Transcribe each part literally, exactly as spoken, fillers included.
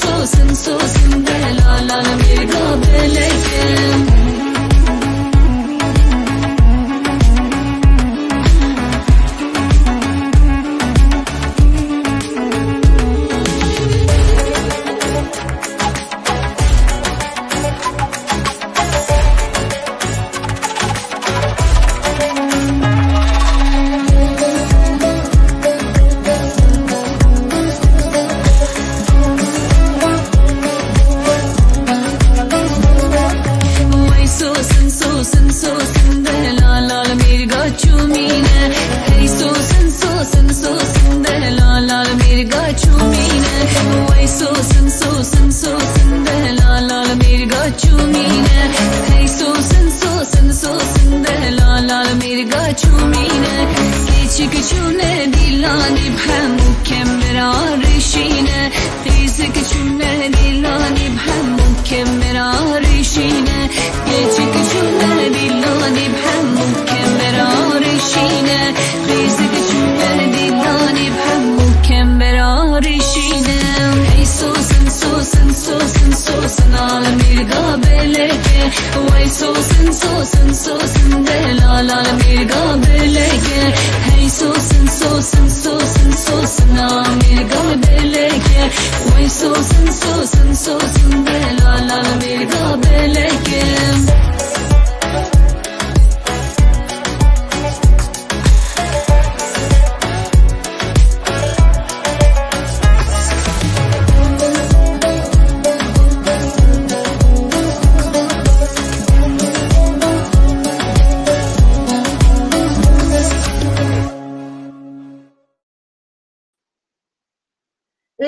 Sosin, sosin, delal, al, mêrga, beleke. Wey sosin, sosin, sosin, delal, al, mêrga çûmîne. Hey sosin, sosin, sosin, delal, al, mêrga çûmîne. Wey sosin, sosin, sosin, delal, al, mêrga çûmîne. Hey sosin, sosin, sosin, delal, al, mêrga çûmîne. Keçik çûne dîlanî bi hemû kembera rêşîne. Qîzik çûne dîlanî bi hemû kembera rêşîne. Keçik çûne dîlanî bi hemû kembera rêşîne. Qîzik çûne dîlanî bi hemû kembera rêşîne. Hey sosin, sosin, sosin, sosin, al, mêrga, beleke. Wey sosin, sosin, sosin, delal, al, mêrga, beleke. Hey sosin, sosin, sosin, sosin, al, mêrga, beleke. Wey sosin, sosin, sosin, delal, al, mêrga, beleke.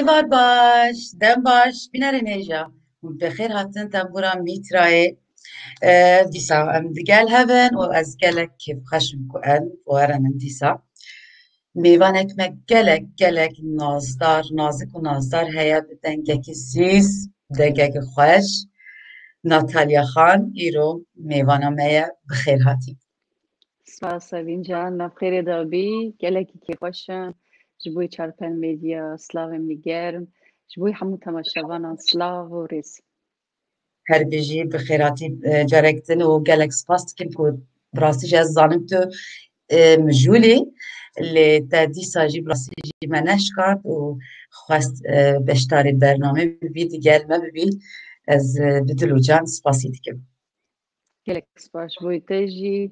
Êvar baş, dem baş, bînerên hêja. Hûn bi xêr hatin tembûra Mîtrayê. E, dîsa em digel hev in û ez gelek kêfxweş im ku em werin dîsa. Mêvanek me gelek, gelek nazdar, nazik û nazdar heye bi dengekî zîz, dengekî xweş. Natalya Xan îro mêvana me ye, bi xêr hatî. Spas Evîn can, nav xêrê de bî, gelekî kêfxweş im. Ji bo Çarpel Medya, slavên wî germ. Ji bo hemû temaşevanan slav û rêz. Her bijî, bi xêratî, e, carek din û gelek spas dikim ku bi rastî jî ez zanim tu, e, mijûl î, lê te dîsa jî bi rastî jî me neşkand û xwest, e, beşdarê bernamê bibî, digel me bibî. Ez, e, bi dil û can spasî dikim. Gelek spas ji bo te jî.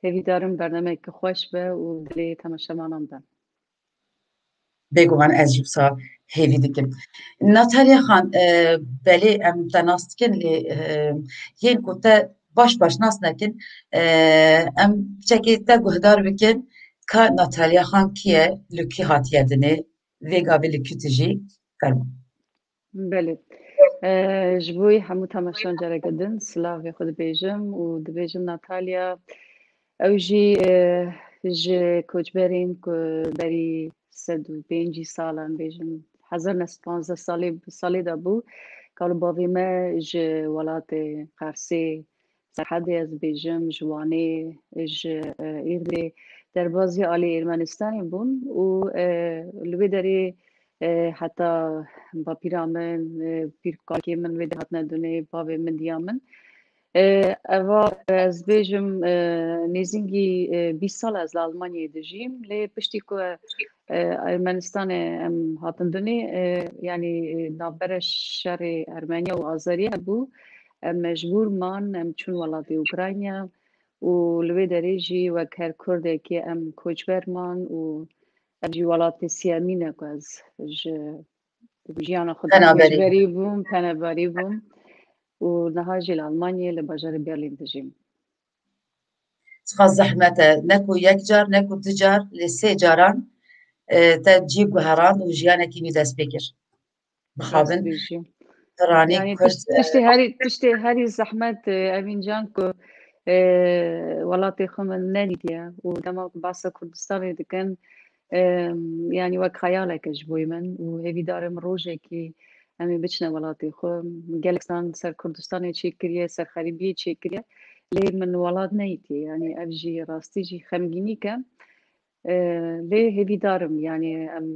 Hêvîdarim bernameyeke xweş be û dilê temaşevanan be. Bêguman ez jî wisa hêvî dikim. Natalya Xan, e, belê em te nas dikin lê, e, yên ku te baş baş nas nekin, e, em çekê te guhdar bikin ka Natalya Xan kî ye, li kî hatiye dinê, vê gavê li kî dijî, fermo. Belê. E, ji bo hemû temaşevan careke din silavê xwe dibêjim û dibêjim Natalya, ew jî, e, ji koçberên ku berî sed û pêncî salan, bêjim hezar neh sed panzdeh salê, salê de bû, kal û bavê me ji welatê Qersê, Serhedê, ez bêjim, ji Wanê, ji, e, Îrdê, derbazî alî Ermenistanê bûn û, e, li wê derê, e, heta bapîra min, e, pîrkakê min wê derê hatine dunê, bavê min, diya min. E, eva, ez bêjim, e, nêzîngî, e, bîst sal ez li Almanyayê dijîm, lê piştî ku, e, Ermenistanê em hatin dunê, e, yanî, e, navbera şerê Ermeniya û Azeriya hebû, em mecbûr man, em çûn welatê Ukrayna û li wê derê jî wek her Kurdekê em koçber man û ev jî welatê siyemîn e ku ez ji jiyana xwe de Penaberî. Koçberî bûm, penaberî bûm û niha jî li Almanyayê li bajarê Berlîn dijîm. Çiqas zehmet e, ne ku yek car, ne ku du car, lê sê caran, e, te cî guherand û jiyanekî nû dest pê kir. Bixabin. Rast bêjî. Piranî, yanî Kurd, tişt-, e, tiştê herî, tiştê herî zehmet, e, Evîn can, ku, e, welatê xwe min nedîtiye û dema ku behsa Kurdistanê dikin, e, yanî wek xeyaleke ji bo min û hêvîdar im rojekî em ê biçine welatê xwe. Gelek stan ser Kurdistanê çêkiriye, ser xerîbiyê çêkiriye. Lê min welat neyîtiye. Yanî ev jî rastî jî xemgînîk e. E, lê hêvîdar im, yanî em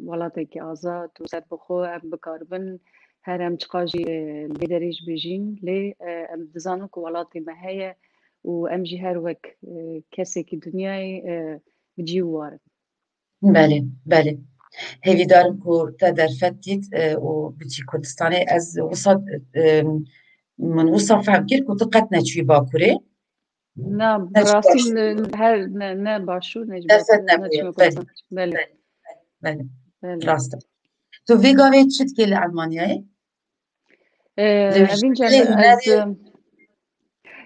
welatekî azad û serbixwe em bikaribin her em çiqas jî, e, li vê derê jî bijîn, lê, e, em dizanin ku welatê me heye û em jî her wek, e, kesekî dinyayê, e, bi cî û war in. Belê, belê. Hêvîdar im ku te derfet dît, e, û biçî Kurdistanê. Ez wisa, e, min wisa fehm kir ku tu qet neçûyî Bakurê. Na, bi rastî ne, her ne, ne Başûr ne ji Bakur, ne çima Kurdistan. Belê. Belê. Belê. Rast e. Tu vê gavê çi dikê li Elmanyayê? Ee, Evînca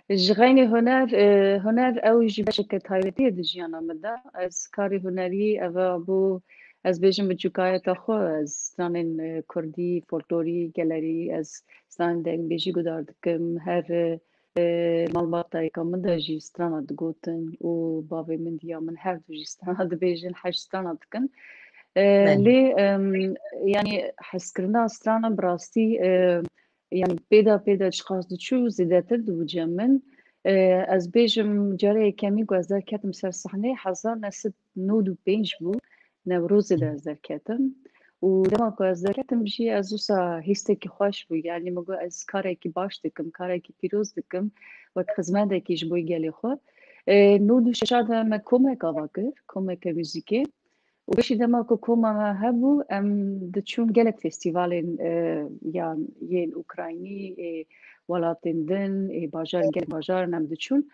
ez, ji xeynî huner, e, huner ew jî beşeke taybetî ye di jiyana min de. Ez karê hunerî eve bû, ez bêjim bi çûkayeta xwe, ez stranên, e, kurdî, folklorî, gelerî, ez stranên dengbêjî guhdar dikim. Her, e, e, malbata dayika min de jî strana digotin û bavê min diya min her du jî strana dibêjin, heşt strana dikin. E, Lê, em, yanî hezkirina strana bi rastî, e, yanî pêda pêda çiqas diçû zêdetir dibû cem min. E, ez bêjim cara yekemîn ku ez derketim ser sahneyê hezar neh sed nod û pênc bû. Newrozê de ez derketim. Û dema ku ez derketim jî ez wisa hîstekî xweş bû. Yanî min got ez karekî baş dikim, karekî pîroz dikim, wek xizmetekî ji bo gelê xwe. E, nod û şeşa de me komek ava kir, komeke muzîkê. Û beşî dema ku koma me hebû, em diçûn gelek festîvalên, e, yan yên Ukraynî, ê welatên din, ê bajar, gelek bajaran em diçûn.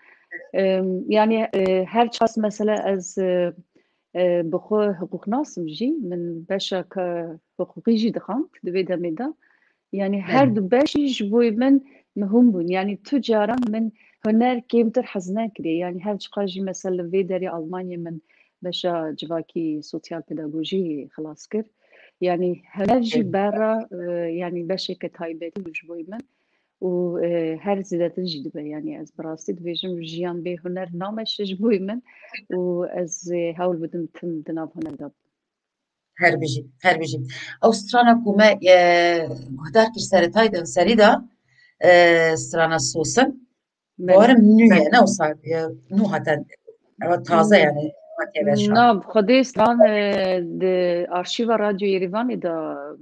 E, yanî, e, her ças mesela ez, e, e, bi xwe hiqûqnas im jî, min beşa ka hiqûqî jî dixwend di vê demê de. Yanî her Belê. du beşî ji bo min muhim bûn. Yanî tu caran min huner kêmtir hez nekiriye. Yanî her çiqas jî mesela li vê derê Almanyê min beşa civakî sosyal pedagojî xilas kir. Yanî huner jî Belê. berra, e, yanî beşeke taybetî bû ji bo min. Û, e, her zêdetir jî dibe. Yanî ez bi rastî dibêjim jiyan bê huner nameşe ji bo min û ez, e, hewl bidim tim di nav huner de bim. Her bijî, her bijî. Ew strana ku me, e, guhdar kir seretayê de, serî de, e, strana Sosin. Belê. Bawerim nû ye, ne wisa, e, nû hate, ew taze Hmm. yani, hatiye veşan. Na, bi xwedê stran, e, di arşîva Radyo Yerîvanê de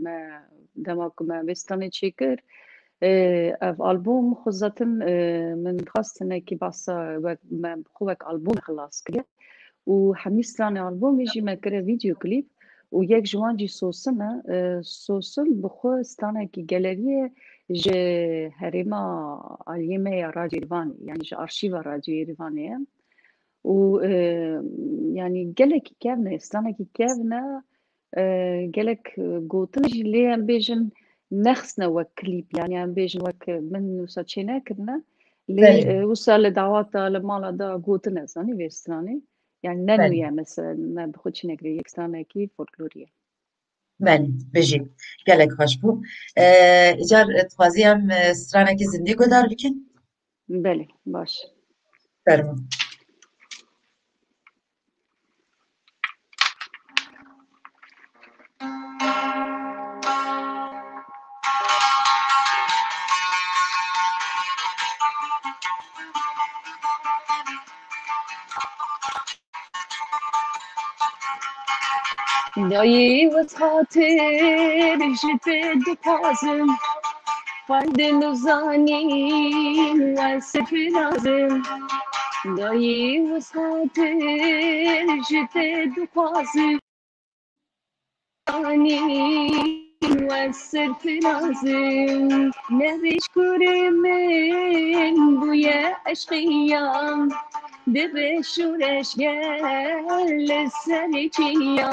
me, dema ku me vê stranê çêkir, e, ev albûm xwe zaten, e, min dixwest hinekî behsa wek, me bi xwe wek albûm xilas kiriye. Û hemî stranê albûmê jî me kire vîdeo klîp û yek ji wan jî Sosin e. E, Sosin bi xwe stranekî gelerî ye ji herêma aliyê me ya Radyo Yerîvanê, yanî ji arşîva Radyo Yerîvanê ye. Û, e, yanî gelekî kevn e, stranekî kevn e, e, gelek, e, gotin jî lê em bêjin nexistine wek klîp, yanî em bêjin wek, e, min wisa çê nekirine. Lê, Belê. e, wisa li dawata li mala da gotin ez zanî vê stranê. Yanî ne Belê. nû ye mesela, me bi xwe çi nekiriye, yek stranekî folklorî ye. Belê, bijî. Gelek xweş bû. E, îcar, e, dixwazî em, e, stranekî zindî guhdar bikin? Belê, baş. Fermo. Dayê wis xatir ji te dixwazim, xwendin û zanîn wes pir lazim. Dayê wis xatir ji te dixwazim, zanîn wes pir lazim. Nebêj kurê min bûye eşqiya, dibe şûreşger li serê çiya.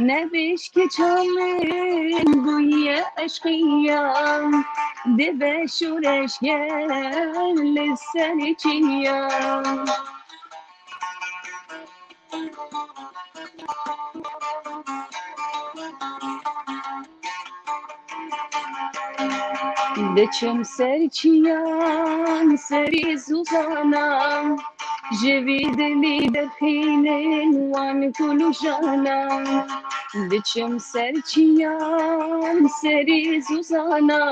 Nebêj keça min bûye eşqiya, dibe şûreşger li serê çiya. Diçim ser çiyan serî zûzana, ji vî dilî dixînin wan kulûjana. Diçim ser çiyan serî zûzana,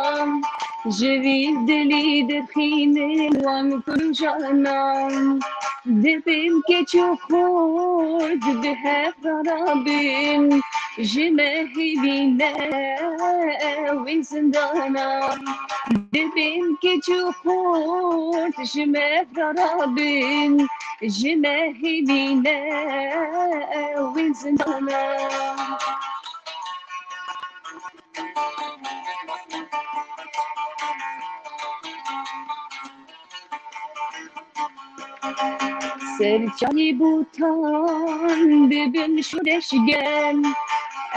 Ji vî dilî derxînin wan kurjanan. Dibin keç û xort bi hev rabin, ji me hêvî ne wê zindana. Dibin keç û xort ji me rabin, ji me hêvî ne wê zindana. Serçayê botan dibin şûreşger,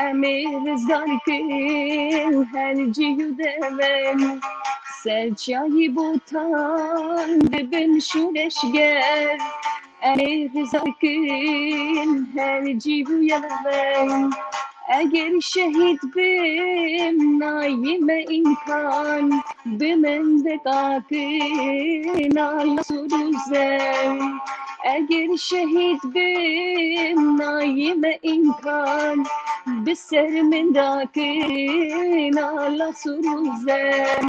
em ê rizgarkin her cî û deven. Serçayê botan dibin şûreşger, em ê rizgarkin her cî û deven. Eger şehîd bim, nayê me îmkan, bi min dikakin ala sur û zer. Eger şehîd bim, nayê me îmkan, bi ser min dakin ala sur û zer.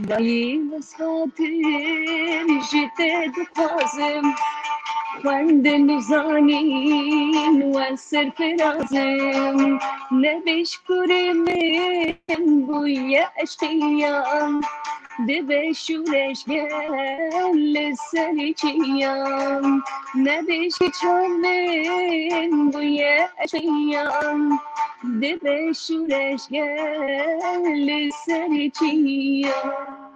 Dayê, ez xatir ji te dixwazim, xwendin û zanîn we serfirazim. Nebêj kurê min bûye eşqiyan, dibe şûreşger li ser çiyan. Nebêj kiça min bûye eşqiyan, dibe şûreşger li ser çiyan.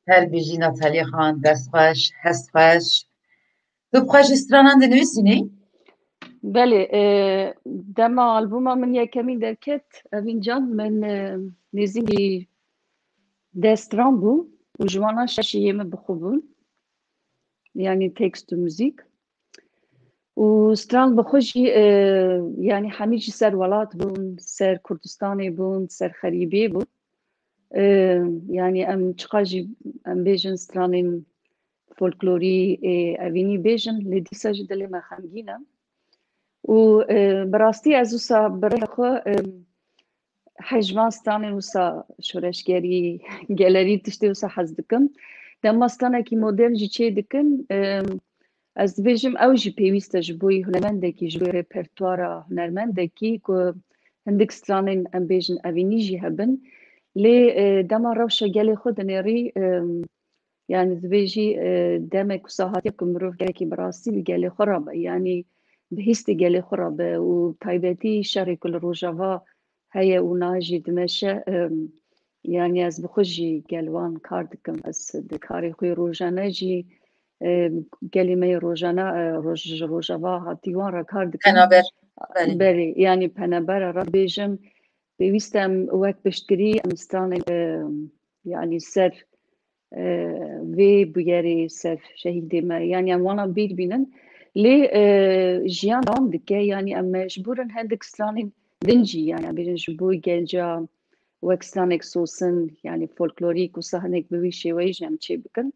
Her bijî Natalya Xan, dest xweş, hest xweş. Tu bi xwe jî stranan dinivîsînî? Belê, e, dema albûma min yekemîn derket, Evîn Can, min, e, nêzîkî deh stran bû û ji wana şeşî yê min bi xwe bûn. Yanî tekst û muzîk. Û stran bi xwe jî, e, yanî hemî jî ser welat bûn, ser Kurdistanê bûn, ser xerîbiyê bûn. E, yanî em çiqas jî em bêjin stranên folklorî ê evînî bêjin, lê dîsa jî dilê me xemgîn e. Û, e, bi rastî ez wisa bi rêya xwe, e, hej van stranên wisa şoreşgerî, gelerî tiştê wisa hez dikim. Dema stranekî modern jî çê dikin, e, ez dibêjim ew jî pêwîst e ji bo hunermendekî, ji bo repertuara hunermendekî ku hindik stranên em bêjin evînî jî hebin. Lê, e, dema rewşa gelê xwe dinêrî, e, yanî dibêjî, e, demek wisa hatiye ku mirov gelekî bi rastî li gelê xwe re be, yanî bi hîstê gelê xwe re be û taybetî şerê ku li Rojava heye û niha jî dimeşe, e, yanî ez bi xwe jî gel wan kar dikim. Ez di karê xwe yê rojane jî, e, gelê me yê rojane, e, roj-, ji Rojava hatî wan re kar dikim. Penaber, belê. Belê, yanî penaber re dibêjim, pêwîst e em wek piştgirî em stranên, e, yanî ser, e, vê bûyerê, ser şehîdê me, yanî em wana bîr bînin. Lê, e, jiyan dewam dike, yanî em mecbûr in hindik stranên din jî, yanî em bêjin ji bo genca wek stranek sosin, yanî folklorîk û sahnek bi wî şêweyî jî em çê bikin.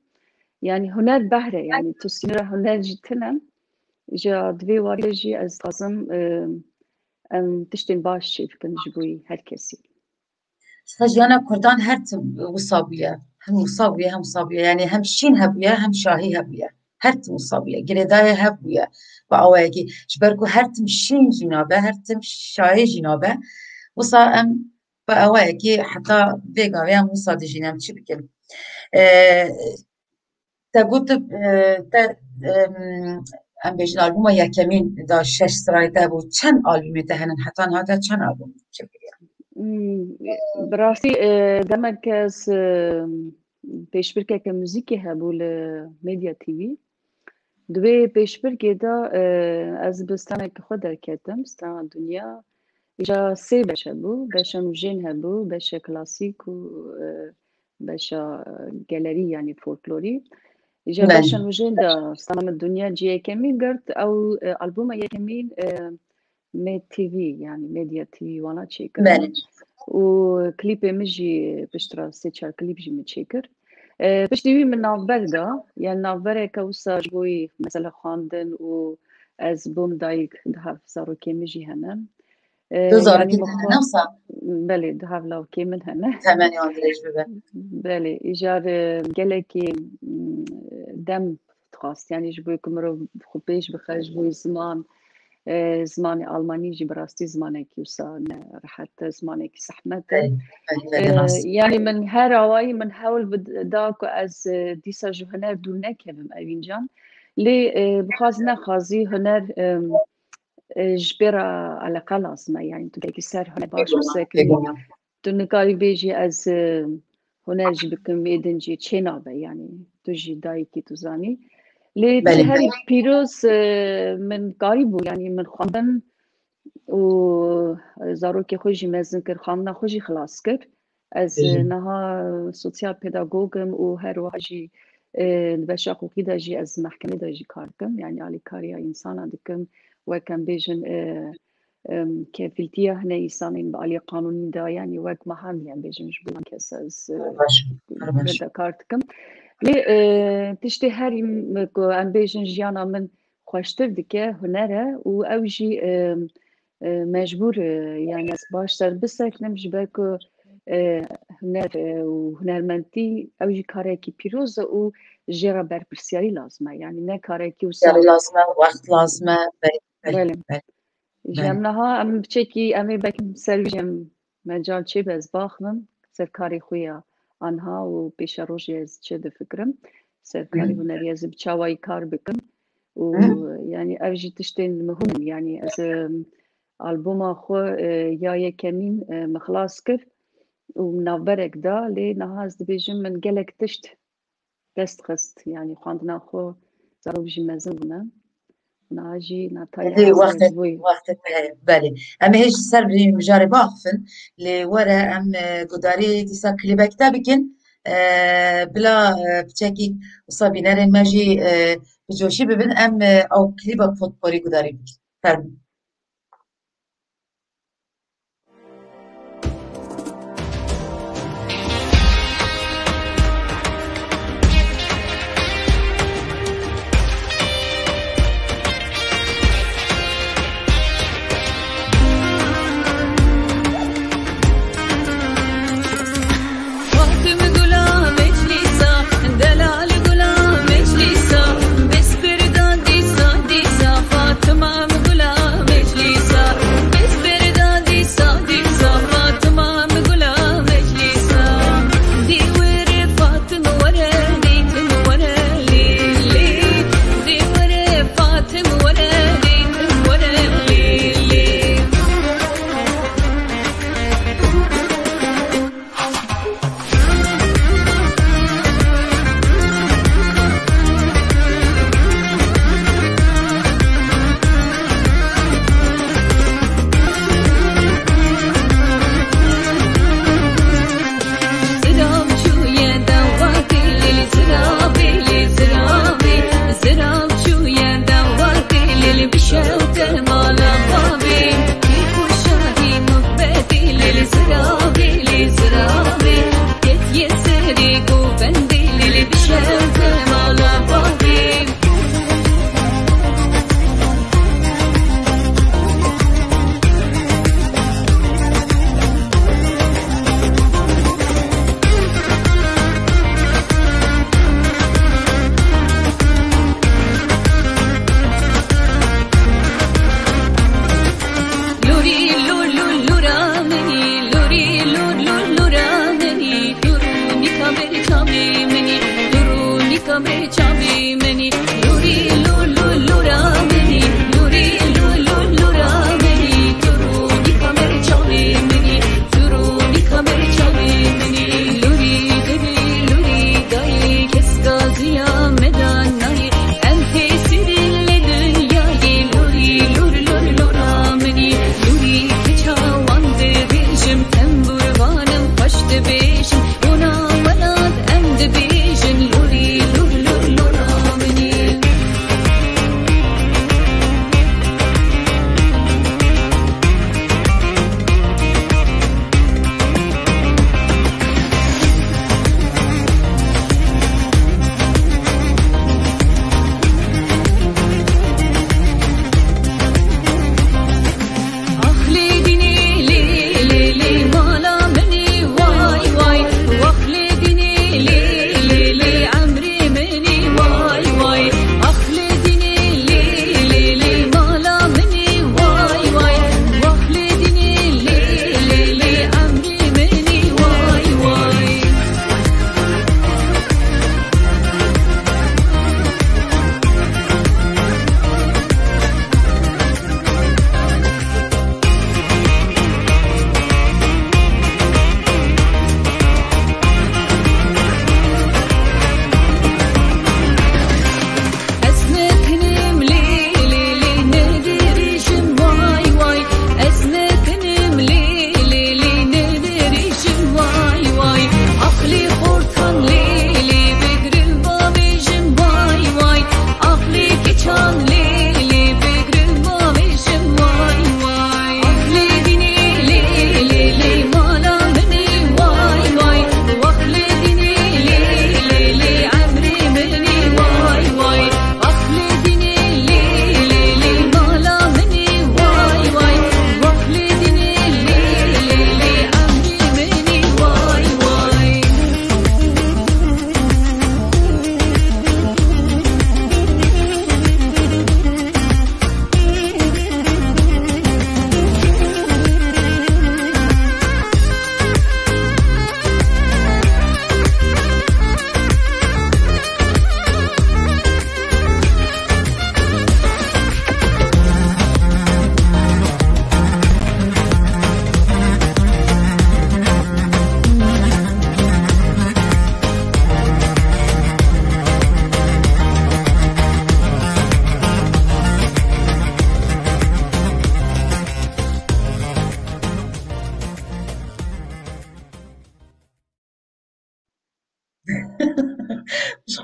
Yanî huner behr e, yanî tu sînora huner jî tune. Ji vê warî jî ez dixwazim, e, em tiştên baş çêbikin ji bo her kesî. Ji xwe jiyana Kurdan her tim wisa bûye. Hem wisa bûye, hem wisa bûye. Yanî hem şîn hebûye, hem şahî hebûye. Her tim wisa bûye. Girêdayê hev bûye. Bi awayekî. Ji ber ku her tim şîn jî nabe, her tim şahî jî nabe. Wisa em bi awayekî heta vê gavê em wisa dijîn, em çi bikin? E, Te got, e, te, em, em bêjin albûma yekemîn da şeş stranê te hebû. Çend albûmê te henin heta niha te çend albûm çêkiriye? Hmm, bi rastî, e, demek ez, e, pêşbirkeke muzîkê hebû li Medya T V. Di wê pêşbirkê de, e, ez bi straneke xwe derketim, strana Dinya. Îja sê beş hebû, beşa nûjên hebû, beşe klasîk û, e, beşa, e, gelerî, yanî folklorî. Îja Belê. Beşa nûjên de strana min Dinya cî yekemîn girt, ew, e, albûma yekemîn, e, Med T V, yanî Medya T V wana çêkir. Belê. Û klîpê min jî piştre sê çar klîp jî min çêkir. E, piştî wî min navber da, yanî navbereke wisa ji bo wî mesela xwendin û ez bûm dayik di hev zarokê min jî hene. E, Tu zarokî yanî din hene wisa? Belê, du hevlavkê min hene. Temenê wan dirêj bibe. Belê, îcar, e, gelekî, mm, dem dixwast, yanî ji bo ku mirov xwe pêş bixe, ji bo ziman, e, zimanê almanî jî bi rastî zimanekî wisa ne rehet e, zimanekî zehmet e. Belê, belê, belê, E, rast. Yanî min her awayî min hewl bid-, da ku ez, e, dîsa ji huner dûr nekevim evîncan. Lê, e, bixwaz nexwazî huner, em, e, ji pê re eleqe lazim e. Yanî tu gelekî ser huner baş Bêguman, bisekirî, bêguman. Tu nikarî bêjî ez, e, huner jî bikim, ê din jî çê nabe. Yanî tu jî dayikî, tu zanî. Lê Belê, tişt herî belê. pîroz, e, min karîbû, yanî min xwendin û zarokê xwe jî mezin kir, xwendina xwe jî xilas kir. Ez, Belê. e, niha sosyal pedagog im û her wiha jî, e, li beşa hiqûqî de jî ez mehkemê de jî kar dikim. Yanî alîkariya însana dikim. Wek em bêjin, e, em, kefîltiya hine însanên bi alî qanûnî de, yanî wek mehamî em bêjin ji bo van kes ez, e, Baş, baş. li de kar dikim. Lê, e, tiştê herî m-, ku em bêjin jiyana min xweştir dike huner e û ew jî, e, e, mecbûr, e, yanî ez baş ser bisekinim ji ber ku, e, huner, e, û hunermendî ew jî karekî pîroz e û jê re berpirsiyarî lazim e. Yanî ne karekî wisa Yarî lazim e, wext lazim e. Belê, belê, Belê. belê. Ji Belê. em niha em biçekî em ê belkî ser wî jî em mecal çêbe ez baxmim ser karê xwe ya anha û pêşerojê ez çi difikirim. Ser karê Belê. hunerî ez bi çawayî kar bikim. Û Hı. yanî ev jî tiştên muhim in. Yanî ez, e, albûma xwe, e, ya yekemîn, e, min xilas kir û navberek da, lê niha ez dibêjim min gelek tişt dest xist. Yanî xwendina xwe zarok jî mezin bûne. Niha jî na tayê Hê, hezar wextê, ji bo wê. wextê te heye. Belê. Em ê hê ji ser vê mijarê biaxifin. Lê were em, e, gudarî dîsa klîbek te bikin. E, bila, e, piçekî wisa bînerên me jî, e, bi coşî bibin. Em, e, ew klîba potporî gudarî bikin. Fermo. Fatim gula meclisa, delal gula meclisa, bespir da dîsa dîsa, Fatima gula meclisa, bespir da dîsa dîsa, Fatima gula meclisa. Dî were Fatim were, dîtin were lî lî, dî were Fatim were, dîtin were lî lî. Zirav çûye dawa dilê, ziravê lê ziravê, zirav çûye dawa dilê, bişewte mala bavê. Şahî muhbetî lê ziravê lê ziravê, ketiye serê govendê lê bişewte mala bavê. Lurî lur lur lura minî, lurî lur lur lura minî, lurû nîka ber çavê minî, lurû nîka ber çavê minî, lurî lur lur lura minî, lurî lur lur lura minî, lurû nîka ber çavê minî, lurû nîka ber çavê minî, lurî dibî, lurî dayê, kes gaziya me da nayê. Em tesîrê li dinyayê, lurî lur lur lura minî, lurî keça wan dibêjim, tembûrvanim xweş dibêjin, bona welat em dibêjin, lurî lur lur lura minî.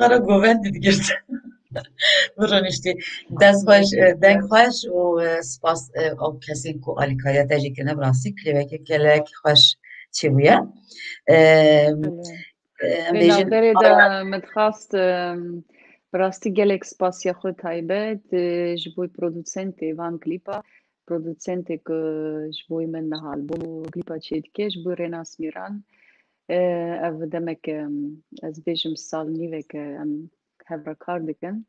Xwe re govend digirt. Bi rûniştî. Dest xweş, e, deng xweş û, e, spas, e, ew kesên ku alîkariya te jî kirine, bi rastî klîbeke gelek xweş çêbûye. E, Belê. e, em Lê bêjin navberê de min dixwast, e, bi rastî gelek spasiya xwe taybet, e, ji bo producentê van klîpa, producentê ku ji bo min niha albûm û klîpa çêdike, ji bo Rênas Mîran. E, ev demek, e, ez bêjim sal nîvek e, em hev re kar dikin.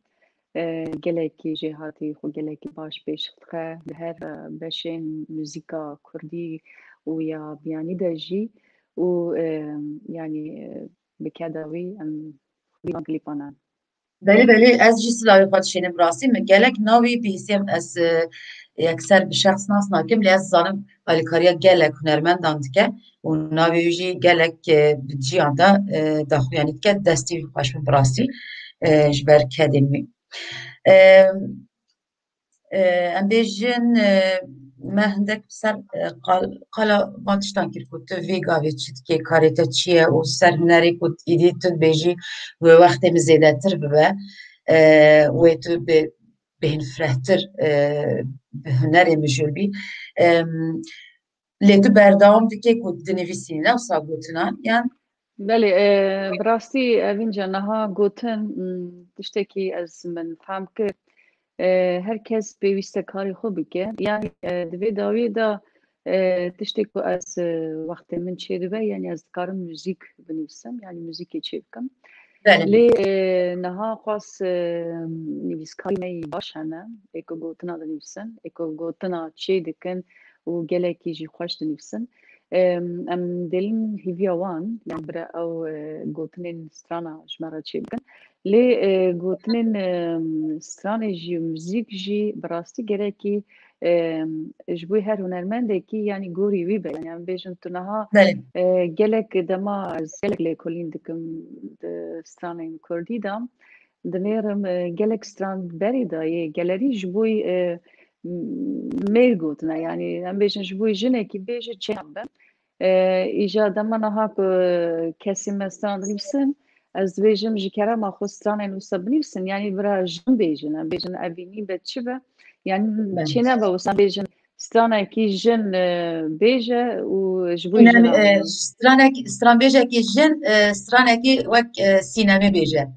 E, gelekî jêhatî xwe gelekî baş pêş dixe di her, e, beşên muzîka kurdî û ya biyanî de jî û, e, yanî, e, bi keda wî em xwedî van klîpan e. Belê, belê, ez jî silavê xwe dişênim, bi rastî min gelek navî bihîsiyem, ez, e, yekser bi şexs nas nakim, lê ez zanim alîkariya gelek hunermendan dike û navê wî jî gelek, e, di ciyan de, e, daxuyanî dike, destî wî xweş bin bi rastî, e, ji ber kedên wî. E, e, em bêjin, e, me hindek ser, e, qal-, qala van tiştan kir ku tu vê gavê çi dikê, karê te çi ye û ser hunerê ku îdî tu dibêjî wê wextê min zêdetir bibe, e, wê tu bi, bêhn firehtir, e, bi hunerê mijûl bî. Em, lê tu berdewam dikê ku dinivîsî, ne wisa gotinan, yan? Belê, e, bi rastî evînca niha gotin, m, tiştekî ez min fehm kir. E, her kes pêwîste karê xwe bike. Yanî, e, di vê dawiyê de, e, tiştê ku ez, e, wextê min çêdibe, yanî ez dikarim muzîk binivîsim, yanî muzîkê çêbikim. Belê. Lê, e, niha xwest, e, nivîskarî me yî baş hene, ê ku gotina dinivîsin, ê ku gotina çêdikin û gelekî jî xweş dinivîsin. Em, em dêlin hîviya wan, yan bira ew, e, gotinên strana ji me re çêbikin. Lê, e, gotinên, e, stranê jî, muzîk jî bi rastî gerekî, e, ji bo her hunermendekî, yanî gorî wî be. Yanî em bêjin tu niha, Belê. e, gelek dema ez gelek lêkolîn dikim di stranên kurdî de. Dinêrim, e, gelek stran berê de yê gelerî ji bo, e, m-, mêr gotine. Yanî em bêjin ji bo jinekî bêje çênabe. E, îja dema niha ku kesî me stran dinivîsin, ez dibêjim ji kerema xwe stranên wisa binivîsin. Yanî bira jin bêjin, em bêjin evî nîbe çi be. Yanî Evet. çênebe wisa bêjin stranekî jin, e, bêje û ji bo Sînemî, jin e, e. stranek-, stranbêjekî jin, e, stranekî wek, e, Sînemî bêje.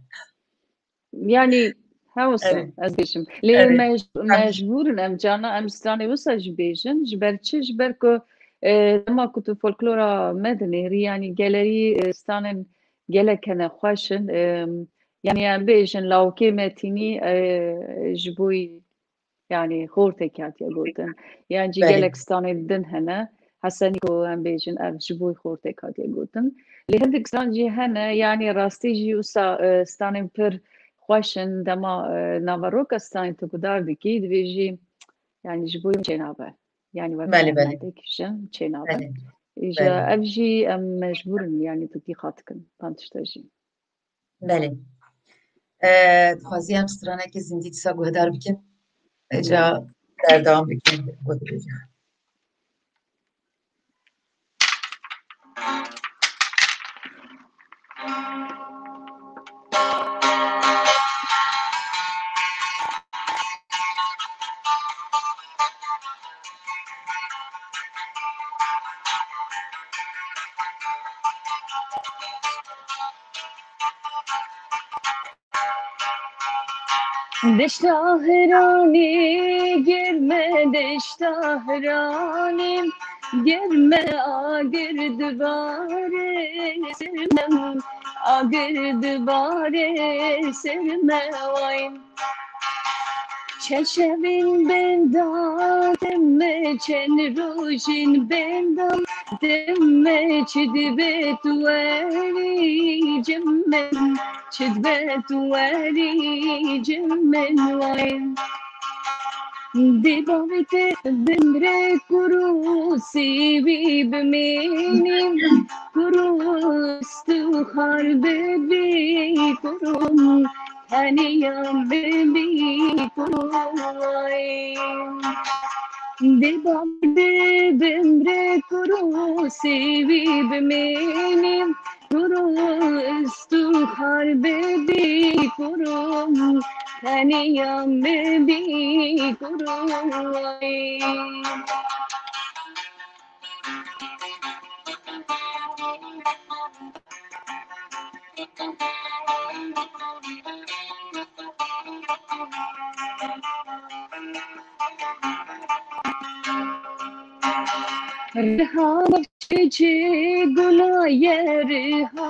Yanî, hewsa, Evet. ez bêjim. Lê Evet. mec-, Tamam. mecbûr in em cana em stranê wisa jî bêjin. Ji ber çi? Ji ber ku, e, dema ku tu folklora me dinêrî, yanî gelerî, e, stranên gelek hene xweş in. E, yanî em bêjin lawikê Metînî, e, ji bo yanî xortekî hatiye gotin. Yan jî Belê. gelek stranên din hene. Hesenî ku em bêjin ev ji bo xortek hatiye gotin. Lê hindik stran jî hene, yanî rastî jî wisa, e, stranên pir xweş in. Dema, e, naveroka stranê tu guhdar dikî, dibêjî, yanî ji bo min çênabe. Yanî wek Belê, belê. hunermendek jin çênabe. Belê. Îja Belê. ev jî em mecbûr in, yanî tu tîxa dikin van tişta jî. Belê. E, dixwazî em stranekî zindî dîsa guhdar bikin. Îja berdewam bikin. Deşta Hiranê, germe deşta Hiranê, germe agir dibare ser me, agir dibare ser me way. Çend şevên benda deme, çend rojên benda deme, çi dibe tu werî cem min, çi dibe tu werî cem min way. Dê bavê te bimre kuro sêwî bimênî, kuro stixar bibî, kuro Heniya bibî kolay. Dê bavê te bimre kuro sêwî bimênî, kuro stixar Har bibî kuro, teniya min bî kuro. Riha çiçê gula ye, riha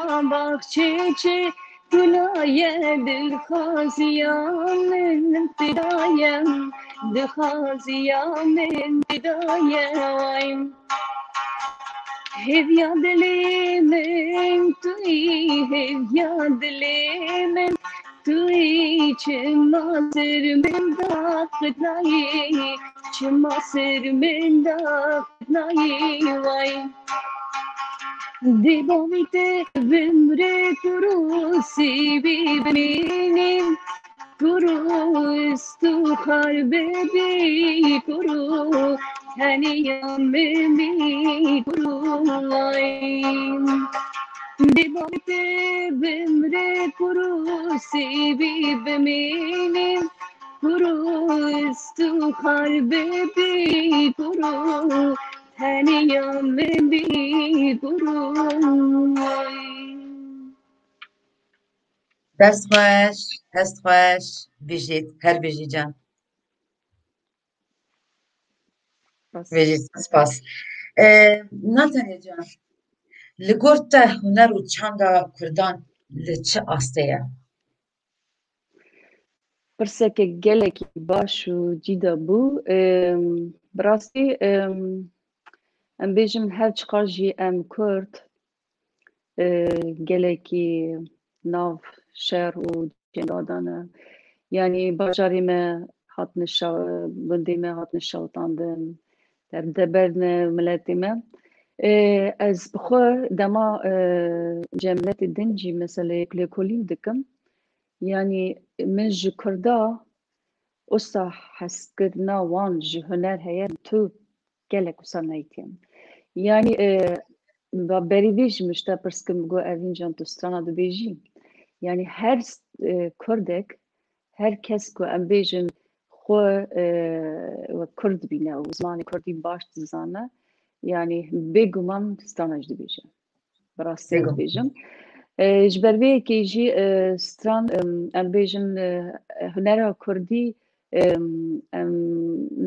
çiçê gula ye, dilxwaziya min tu da ye, dilxwaziya min tu da ye. Hêviya dilê min tu yî, hêviya dilê min tu yî, çima ser min daxit nayî, çima ser min daxit nayî way. Dê bavê te bimre kuro, sêvî bimînî kuro, ez tu xar bibî kuro, teniya min bî kuro ay. Dê bavê te bimre kuro, sêvî bimînî kuro, ez tu xar bibî kuro, teniya min bî kuro ay. Dest xweş, dest xweş, bijît, her bijî can. Spas. Bijît, spas. Ee, Natalya can, li gor te huner û çanda Kurdan li çi astê ye? Pirseke gelekî baş û cîda bû. Em, bi rastî, em, em bêjin her çiqas jî em Kurd, e, gelekî nav şer û cenga de ne. Yanî bajarê me hatine şa-, gundê me hatine şewitandin, derbeder ne miletê me. E, ez bi xwe dema, e, cem miletê din jî meseleyek lêkolîn dikim. Yanî min ji Kurda wisa hezkirina wan ji huner heye, tu gelek wisa neytiyem. Yanî, e, ba berî vê jî min ji te pirs kirim, got, Evîn can, tu strana dibêjî? Yanî her, e, Kurdek, her kes ku em bêjin xwe, e, wek Kurd dibîne û zimanê Kurdî baş dizane, yanî bêguman strana jî dibêje. Bi rastî Bêguman. dibêjim. E, ji ber vê yekê jî, e, stran, em, em bêjin, e, hunera Kurdî, em, em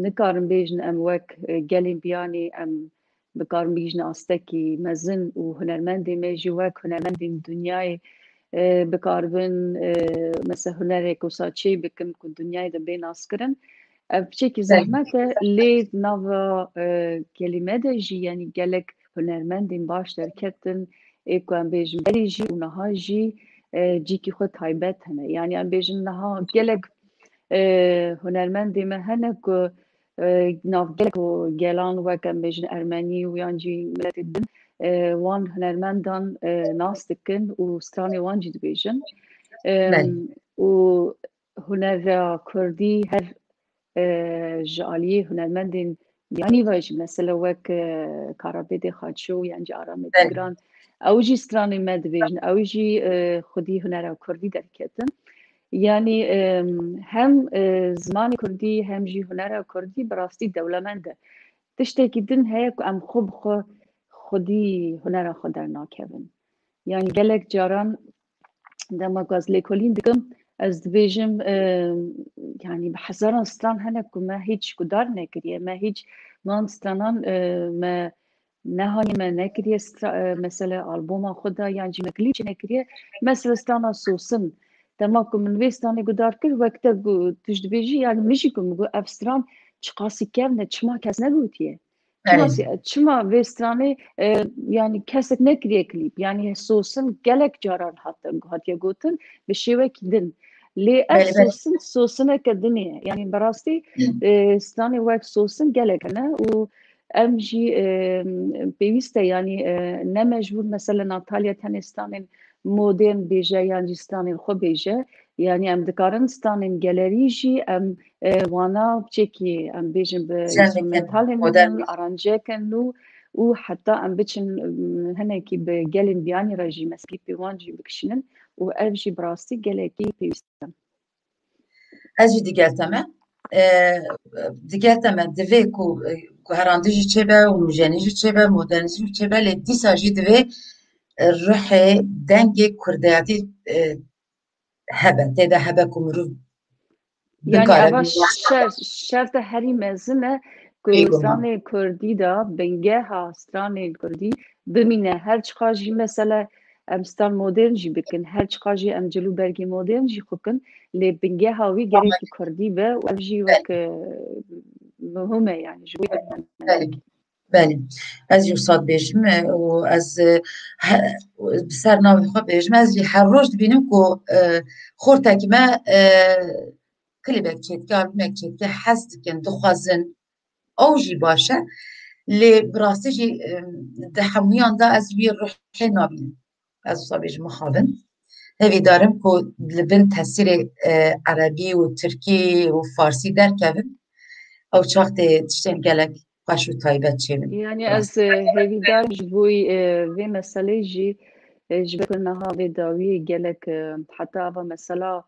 nikarin bêjin em wek, e, gelên biyanî em bikarin bigihîjin astekî mezin û hunermendê me jî wek hunermendên dinyayê, e, bikaribin, e, mesela hunerek wisa çê bikin ku dinyayê de bê naskirin. Ev piçekî Belê. zehmet e, lê di nava, e, kelîme de jî, yanî gelek hunermendên baş derketin, ê ku em bêjin berê jî û niha jî, e, cîkî xwe taybet hene. Yanî em bêjin niha gelek, e, hunermendê me hene ku, e, nav gelek û gelan wek em bêjin ermenî û yan jî miletê din, e, wan hunermendan, e, nas dikin û stranê wan jî dibêjin. Em, Belê. û hunera Kurdî her, e, ji aliyê hunermendên biyanî ve jî, mesela wek, e, Karabêdê Xaço yan jî Aramê Belê. Digran, ew jî stranên me dibêjin, ew jî, e, xwedî hunera Kurdî derketin. Yanî, e, hem, e, zimanê Kurdî hem jî hunera Kurdî bi rastî dewlemend e. Tiştekî din heye ku em xwe bi xwe xwedî hunera xwe dernakevin. Yanî gelek caran dema ku ez lêkolîn dikim, ez dibêjim, e, yanî bi hezaran stran hene ku me hîç guhdar nekiriye, me hîç van stranan, e, me nehaniye, me nekiriye stra-, e, mesela albuma xwe de yan jî me klîp çênekiriye. Mesela strana Sosin, dema ku min vê stranê guhdar kir, wek te gu-, tu jî dibêjî, yanî min jî ku min got ev stran çiqasî kevn e, çima kes negotiye? Çima Erê. si-, çima vê stranê, e, yanî kesek nekiriye klîp? Yanî Sosin gelek caran hate, hatiye gotin bi şêwekî din. Lê ev Belê, belê. Sosin, Sosineke din e. Yanî bi rastî, Hı. e, stranê wek Sosin gelek hene û em jî, e, pêwîst e, yanî, e, ne mecbûr mesela Natalya tenê stranên modern bêje yan jî stranên xwe bêje. Yanî em dikarin stranên gelerî jî em, e, wana çekî em bêjin bi Jendeke înstrumentalên modern din, bêje. aranjeke nû û heta em biçin, em, hinekî bi gelên biyanî re jî, mesela klîpê wan jî bikişînin. û ev jî bi rastî gelekî pêwîst e. Ez jî digel te me. E, digel te me divê ku, e, guherandî jî çêbe û nûjenî jî çêbe, modernîzm jî çêbe, lê dîsa jî divê, e, ruhê dengê kurdiyatî, e, hebe, tê de hebe ku mirov Yani bikare eva bî- şer, şerta herî mezin e ku Bêguman. stranên kurdî de bingeha stranên kurdî bimîne. Her çiqa jî mesela em stran modern jî bikin, her çiqa jî em cil û bergê modern jî xwe kin, lê bingeha wî gerekî kurdî be û ev jî wek, e, muhim e yani ji bo Belê. Belê. Ez jî wisa dibêjim, e, û ez, e, he, bi ser navê xwe bêjim, ez jî her roj dibînim ku, e, xortekî me, e, klîbek çêdike, albûmek çêdike, hez dikin, dixwazin. Ew jî baş e. Lê bi rastî jî, e, di hemûyan de ez wî ruhê nabînim. Ez wisa bêjim mixabin. Hêvîdarim ku li bin tesîrê, e, erebî û tirkî û farsî derkevin. Ew çax tê tiştên gelek xweş û taybet çêbin. Yani Rast. Ez, e, hêvîdar ji bo, e, vê meselê jî, e, ji ber ku niha vê dawiyê gelek, e, heta ava mesela,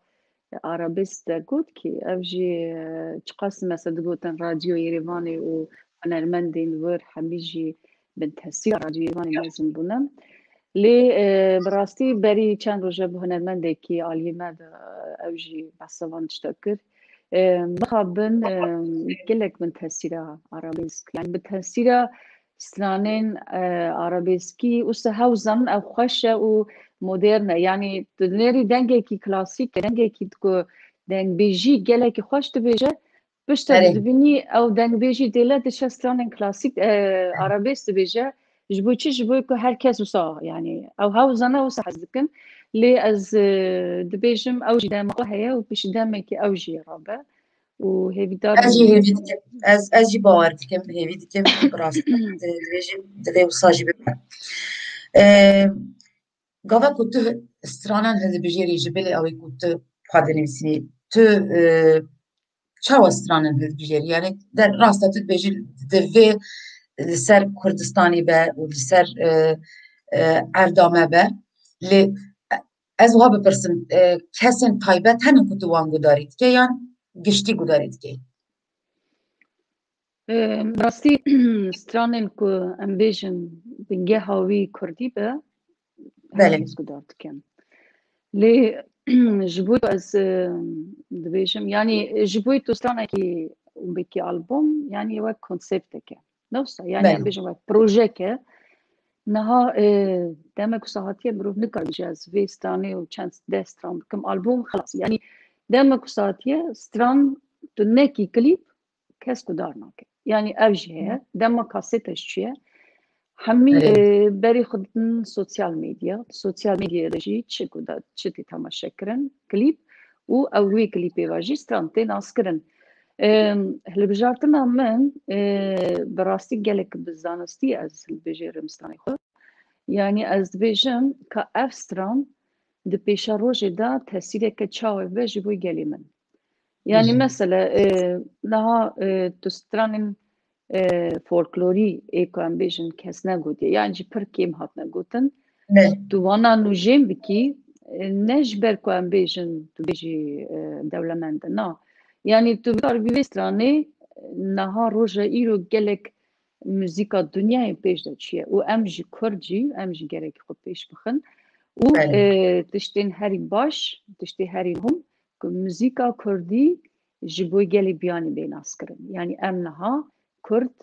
e, arabesk de got ki ev jî, e, çiqas mesela digotin Radyo Yerêvanê û hunermendên wir hemî jî bin tesîra Radyo Yerêvanê mezin bûne. Lê, e, bi rastî berî çend roj e bi hunermendekî aliyê me de, e, ew jî behsa van tişta kir. E, mixabin, e, gelek bin tesîra arabesk, yani bi tesîra stranên, e, arabeskî û se hew zanin ew xweş e û modern e. Yani tu dinêrî dengekî klasîk e, dengekî ku dengbêjî gelekî xweş dibêje, piştre Erê. dibînî ew dengbêjî dêle diçe stranên klasîk, e, arabesk dibêje. Ji bo çi? Ji bo ku her kes wisa, yani ew hew zane wisa hez dikin. Lê ez, e, dibêjim ew jî dema xwe heye û piştî demekî ew jî rabe. Û hêvîdar Ez jî im. hêvî dikim. Ez, ez jî bawer dikim, hêvî dikim. Bi rastî di-, dibêjim, divê wisa jî bibe. E, gava ku tu stranan hildibijêrî ji bilî ew ê ku tu xwe dinivîsînî, tu, e, çawa stranan hildibijêrî? Yani de rast e tu dibêjî divê li ser Kurdistanê be û li ser, e, e, erda me be. Lê ez wiha bipirsim, e, kesên taybet hene ku tu wan gudarî dike yan giştî gudarî dike? Em, rastî stranên ku em bêjin bingeha wî kurdî be, her Belê. kes gudar dikin. Lê ji bo ez, em, dibêjim, yani ji bo tu stranekî û bekî album, yani wek konsepteke. Ne wisa, yani em Belê. bêjin wek projeke. Niha, e, demek wisa hatiye mirov nikare bêje ez vê stranê û çend deh stran bikim album, xelas. Yani demek wisa hatiye stran tu nekî klîp, kes gudar nake. Yani ev jî heye. Dema kasete jî çûye. Hemî, Erê. e, berî xwe ditin sosyal medya. Sosyal medyaya de jî çi guda, çi tê temaşe kirin? Klîp û ew wê klîpê ve jî stran tê naskirin. E, hilbijartina min, e, bi rastî gelek bi zanistî ez hilbijêrim stranê xwe. Yani ez dibêjim ka ev stran di pêşerojê de tesîreke çawa be ji bo gelê min. Yani Hı hı. Mesela, e, niha, e, tu stranên, e, folklorî ê ku em bêjin kes negotiye, yan jî pir kêm hatine gotin. Ne. Tu wana nûjên bikî, e, ne ji ber ku em bêjin tu bêjî, e, dewlemend e, na. Yani tu bikaribî vê stranê, e, niha roja îro gelek muzîka dinyayê pêş de çûye û em jî kurd jî, em jî gerekî xwe pêş bixin û, Belê. e, tiştên herî baş, tiştê herî muhim ku muzîka kurdî ji bo gelê biyanî bê naskirin. Yani em niha kurd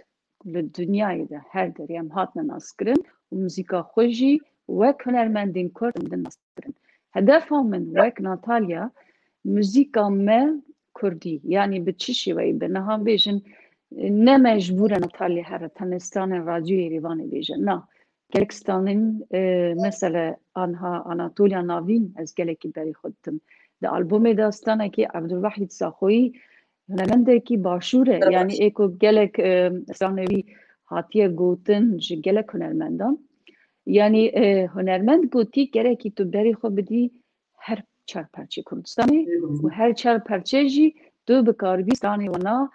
li dinyayê de her derê em hatine naskirin û muzîka xwe jî wek hunermendên kurd em din naskirin. Hedefa min wek Natalya, muzîka me kurdî, yani bi çi şêweyî be? Niha bêjin, ne mecbûr e Natalya here tenê stranên Radyoyê Rêvanê bêje. Na, gelek stranên, e, mesela anha Anatoliya Navîn ez gelekî berî xwe ditim. Di albûmê de stranekî Ebdulwehîd Saxoyî hunermendekî başûr e. Pir Yani baş. Ê ku gelek, e, stranê wî hatiye gotin ji gelek hunermendan. Yani, e, hunermend gotî gerekî tu berî xwe bidî her çar perçê Kurdistanê û her çar perçe jî tu bikaribî stranê wana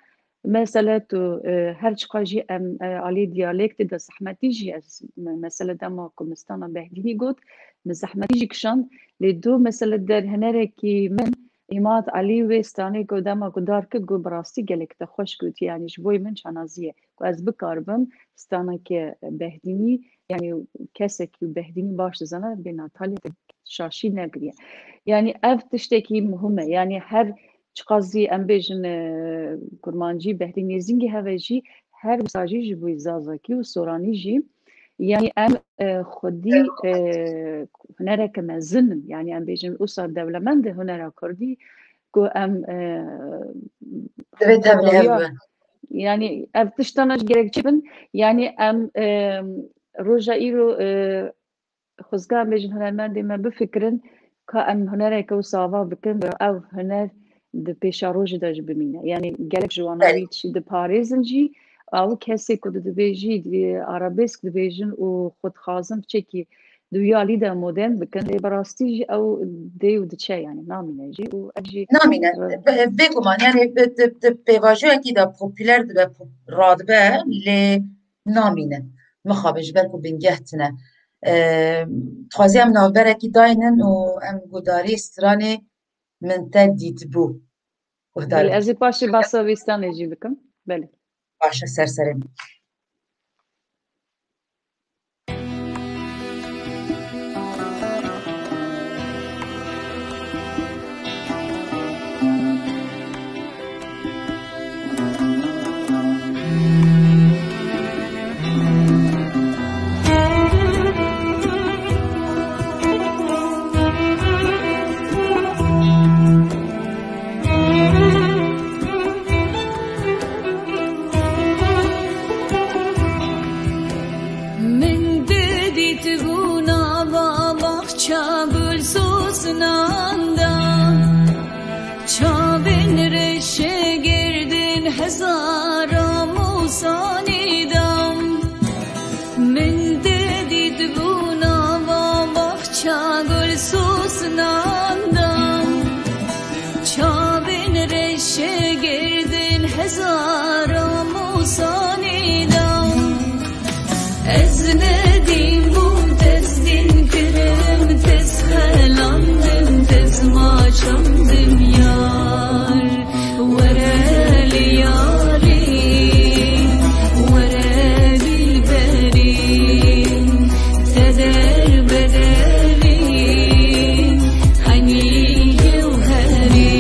Mesele tu, e, her çiqa jî em, e, alî diyalektê de zehmetî jî ez me-, mesele dema ku min stana Behdînî got, min zehmetî jî kişand, lê do mesele der hunerekî min Îmad Elî wê stranê ku dema ku dar kir got, bi rastî gelek te xweş gotiye, yanî ji bo yê min şanazî ye ku ez bikaribim straneke Behdînî, yanî kesekî Behdînî baş dizane, bê Natalya te şaşî nekiriye. Yanî ev tiştekî muhim e. Yanî her çiqas zî em bêjin, e, kurmancî, Behdînê Zingî heve jî her wisa jî ji bo Zazakî û Soranî jî, yanî em, e, xwedî, e, hunereke mezin in. Yanî em bêjin wisa dewlemend e hunera kurdî ku em, e, Divê tevlihev dawiya, bin. Yanî ev tiştana ji gerek çêbin. Yanî em, e, roja îro, e, xwezka em bêjin hunermendê me bifikirin ka em hunereke wisa ava bikin, ev huner di pêşerojê de jî bimîne. Yanî gelek ji wana Belê. wî tiştî diparêzin jî, ew kesê ku tu dibêjî, e, arabesk dibêjin û xwe dixwazin piçekî di wî alî de modern bikin, lê bi rastî jî ew dê û diçe, yanî namîne jî û ev jî Namîne. Bi-, bêguman, yanî bi-, di, di pêvajoyekî de popûler dibe, pop-, radibe, lê namîne. Mixabin ji ber ku bingeh tune. Em, dixwazî em navberekî daynin û em guhdarî stranê Min Te Dîtibû guhdar Belê, ez ê paşê behsa vê stranê jî bikim. Belê. Baş e, ser serê min. Min te dîtibû nava baxça gul sosnan da, çavên reşe girdin hezara mûsanî da. Min te dîtibû nava baxça gul sosnan da, çavên reşe girdin hezara mûsanî da. Ez nedîm bûm, tez dîn kirim, tez xelandim, tez maçandim yar. Were liyalî, were dilberî, te derbederî, henî gewherî.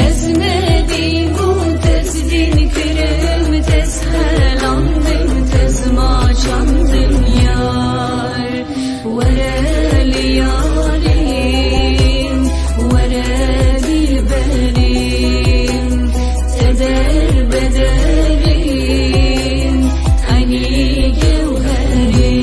Ez nedîm bûm, tez dîn kirim, tez xelandim, tez maçandim yar. Were liyalî, were dilberî, te derbederî, henî gewherî.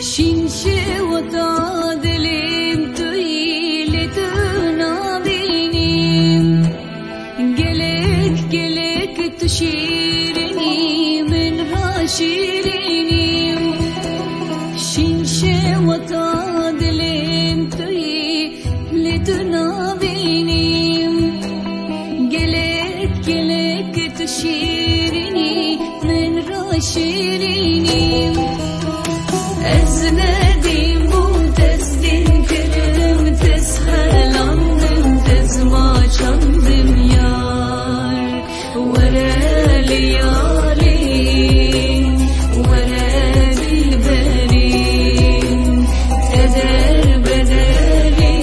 Şîn şewata dilên tu yî li tu nabînî. Gelek, gelek tu şîrinî, min ra şîrinî. Şîn şewata dilên tu yî, li tu nabînî. Gelek, gelek tu şîrinî, min ra şîrinî. Ez nedîm bûm, tez dîn kirim, tez xelandim, tez maçandim yar. Were liyalî, were dilberî, te derbederî,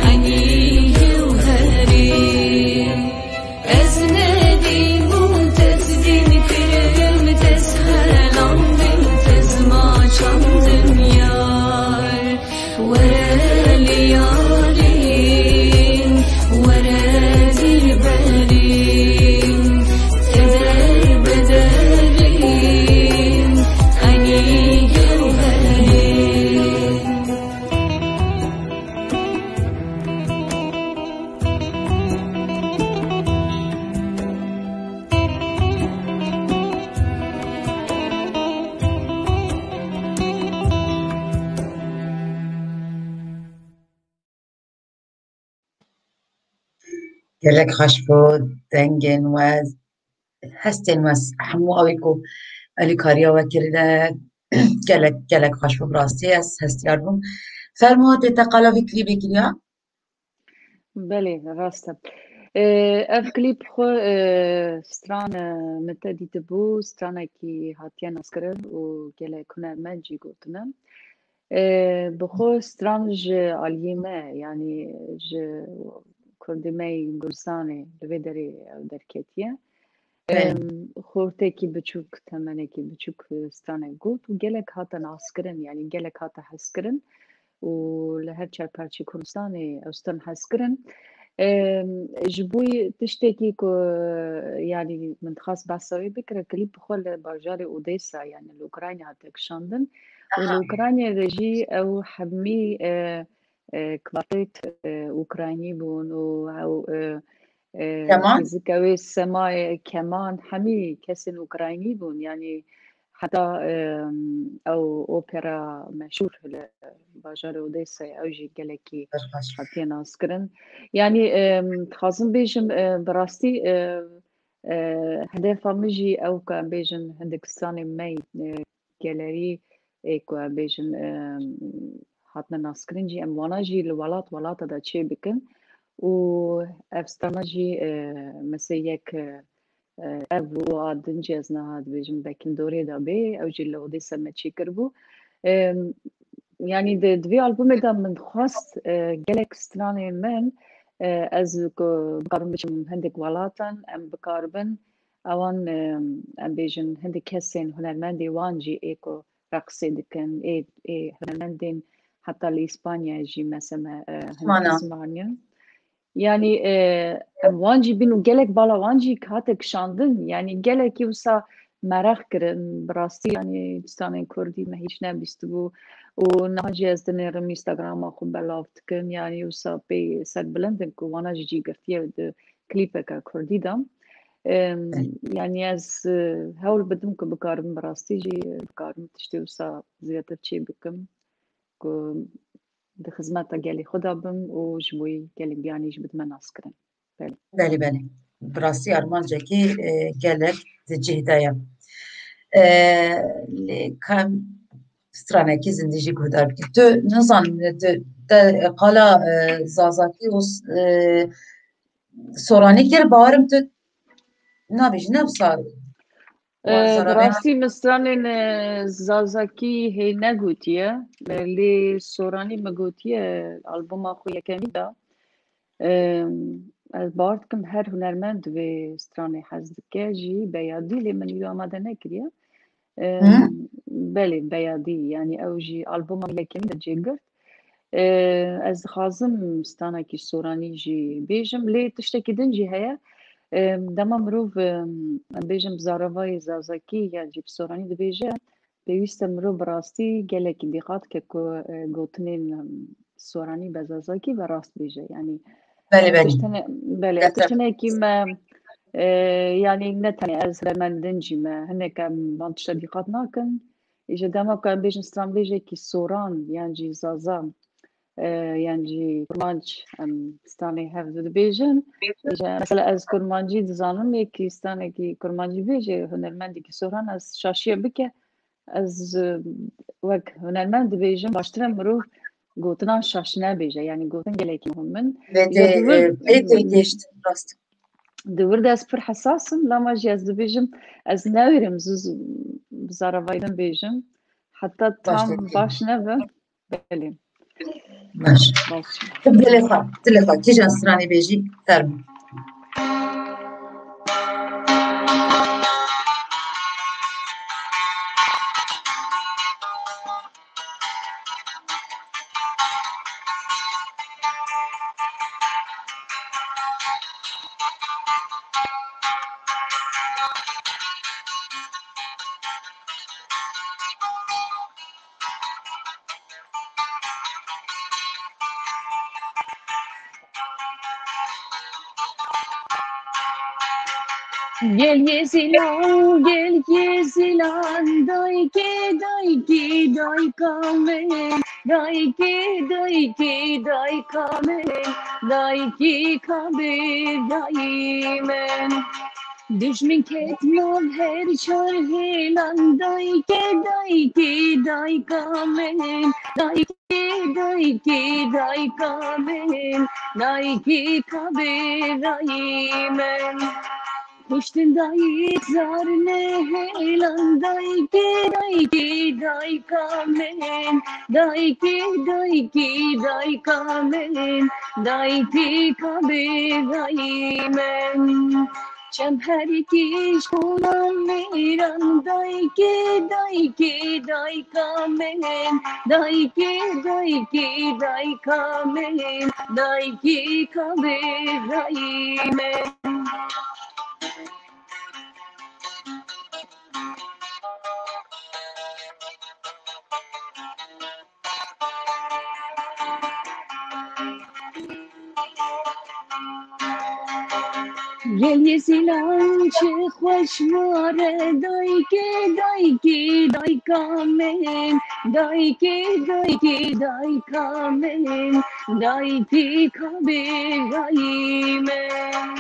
henî gewherî. Ez nedîm bûm, tez dîn kirim, tez xelandim, tez Gelek xweş bû, dengên we, hestên we, hemû ew ê ku alîkariya we kirine, gelek, gelek xweş bû, bi rastî ez hestiyar bûm. Fermo, tê te qala vî klîbê kiriya? Belê, rast e. Ee, ev klîp xwe, e, stran, e, min te dîtibû, stranekî hatiye naskirin û gelek hunermend jî gotine. Ee, bi xwe stran ji aliyê me, yanî ji kurdê me yê Gurzistanê li vê derê ew derketiye. Belê. Em, xortekî biçûk, temenekî biçûk, e, stranek got û gelek hate naskirin, yanî gelek hate hezkirin û li her çar parçeyê Kurdistanê ew stran hezkirin. Em, ji bo tiştekî ku, yanî min dixwest behsa wê bikira, klîp bi xwe li bajarê Odessa, yanî li Ukrayna hate kişandin û li Ukraynayê de jî ew hemî, e, e, kvartet, e, Ukraynî bûn û ew, e, e, Keman? Fîzika wê semayê, keman, hemî kesên Ukraynî bûn. Yanî heta, e, ew opera meşhûr li bajarê Odessayê, ew jî gelekî hatiye naskirin. Yanî, e, dixwazim bêjim, e, bi rastî, e, e, hedefa min jî ew ku em bêjin hindik stranên me, e, gelerî ê ku em bêjin, em, hatine naskirin jî, em wana jî li welat welata de çê bikin û ev strana jî, e, mesela yek, e, ev û a din jî ez niha dibêjim bekin dorê de bê, ew jî li Odessa me çêkiribû. Em, yanî di, di vê albumê de min dixwest, e, gelek stranên min, e, ez ku bikarim biçim hindik welatan, em bikaribin ewan, em, em bêjin hindik kesên hunermendê wan jî ê ku reqsê dikin, ê, ê hunermendên heta li Îspanyayê jî mesela, e, hindik Mana. Kes wan in. Yanî, e, em wan jî bîn û gelek bala wan jî hate kişandin. Yanî gelekî wisa meraq kirin. Bi rastî, yanî, stranên kurdî me hîç nebîstibû. Û niha jî ez dinêrim Instagrama xwe belav dikin. Yanî wisa pê serbilind in ku wana jî cî girtiye di klîpeke kurdî de. Em, Belê. Yanî ez, e, hewl bidim ku bikarim bi rastî jî, e, bikarim tiştê wisa zêdetir çê bikim ku di xizmeta gelê xwe de bim û ji bo gelê biyanî jî bidime naskirin. Belê. Belê, belê. Bi rastî armancekî, e, gelek di cih de ye. E, lê ka em stranekî zindî jî guhdar bikî. Tu nizanim, tu te qala, e, zazakî û s-, e, soranî kir, bawerim tu nabêjî, ne wisa. E, Wa bi zararê rastî min stranên, e, zazakî hê negotiye, e, lê soranî min gotiye albuma xwe yekemî de. E, ez bawer dikim her hunermend vê stranê hez dike jî, Beyadî, lê min îro amade nekiriye. E, Hı. Belê, Beyadî, yanî ew jî albuma min yekemî de cêgirt. E, ez dixwazim stranekî soranî jî bêjim, lê tiştekî din jî heye. E, dema mirov, e, em bêjin bi zaravayê zazakî yan jî bi soranî dibêje, pêwîst e mirov bi rastî gelekî dîqat ke ku, e, gotinên, e, soranî be zazakî ve rast bêje. Yanî Belê, ev belê. Tiştine, belê, Gerçek. Tiştinekî me, e, yanî ne tenê ez, hunermendin jî me, hinek em van tişta dîqat nakin. Îja dema ku em bêjin stranbêjekî soran yan jî zaza, e, yan jî kurmanc, em stranê hev du dibêjin. Îja mesela ez kurmancî dizanim, yekî stranekî kurmancî bêje, hunermendekî soran ez şaşiye bike, ez, e, wek hunermend dibêjim, baştir e mirov gotinan şaş nebêje. Yanî gotin gelekî muhim in. Vê Îja tê, di wir, e, vê tê gêştin rast. Di wir de ez pir hesas im, lama jî ez dibêjim, ez newêrim zû zû bi zaravayî din bêjim. Heta Baş tam dikî. Baş nebe. Belê. Baş. Baş. Tu dilê xwe, dilê xwe, kîjan stranê bêjî, fermo. Gel yê zilan, gel yê zilan, dayke, dayke, dayka min. Dayikê, dayikê, dayika min, dayikê kabê dayî min. Dijmin ket nav her çar hêlan, dayikê, dayikê, dayika min, dayikê, dayikê, dayika min, dayikê kabê dayî min. Kuştin dayik zar nehêlan, dayikê, dayikê, dayika min, dayikê, dayikê, dayika min, dayikê kabê dayî min. Çem herikî ji xûna mêran, dayikê, dayikê, dayika min, dayikê, dayikê, dayika min, dayikê kabê dayî min. Gelê Sîlan çi xweş ware, dayikê, dayikê, dayika min, dayikê, dayikê, dayika min, dayikê kabê dayî min.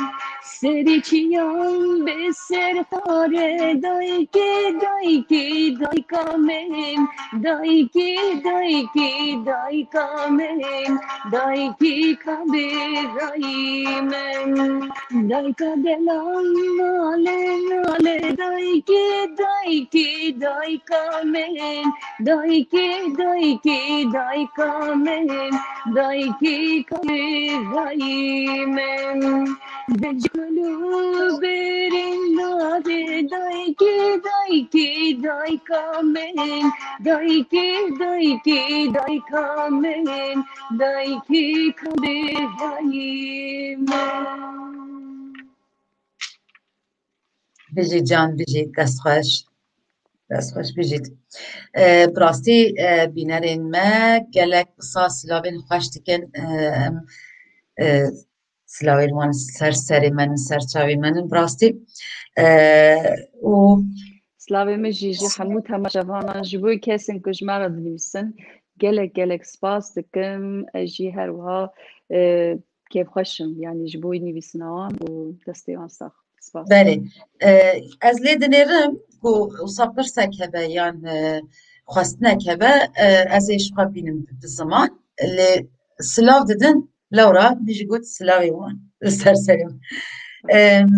Serê çiyan bi ser xare, dayikê, dayikê, dayika min, dayikê, dayikê, dayika min, dayikê kabê dayî min. Dayika delal nale nale, dayikê, dayikê, dayika min, dayikê, dayikê, dayika min, dayikê kabê dayî min. Dejkulu berên nade, dayikê, dayikê, dayika min, dayikê, dayikê, dayika min, dayikê kabê dayî min. Bijî can, bijî, dest xweş. Dest xweş bijît. E, bi rastî, e, bînerên me gelek wisa silavên xweş dikin. E, em, e, silavên wan ser serê me nin, ser çavê me nin. Bi rastî, e, û Silavê min jî ji hemû temaşevanan, ji bo kesên ku ji me re dinivîsin, gelek gelek spas dikim. Ez jî her wiha, e, kêfxweş im, yanî ji bo nivîsina wan û destê wan sax. Spas. Belê. E, ez lê dinêrim ku wisa pirsek hebe yan, e, xwestinek hebe, e, ez ê ji xwe bînim bi ziman. Lê silav didin, lewra min jî got silavê wan li ser serê min. Em,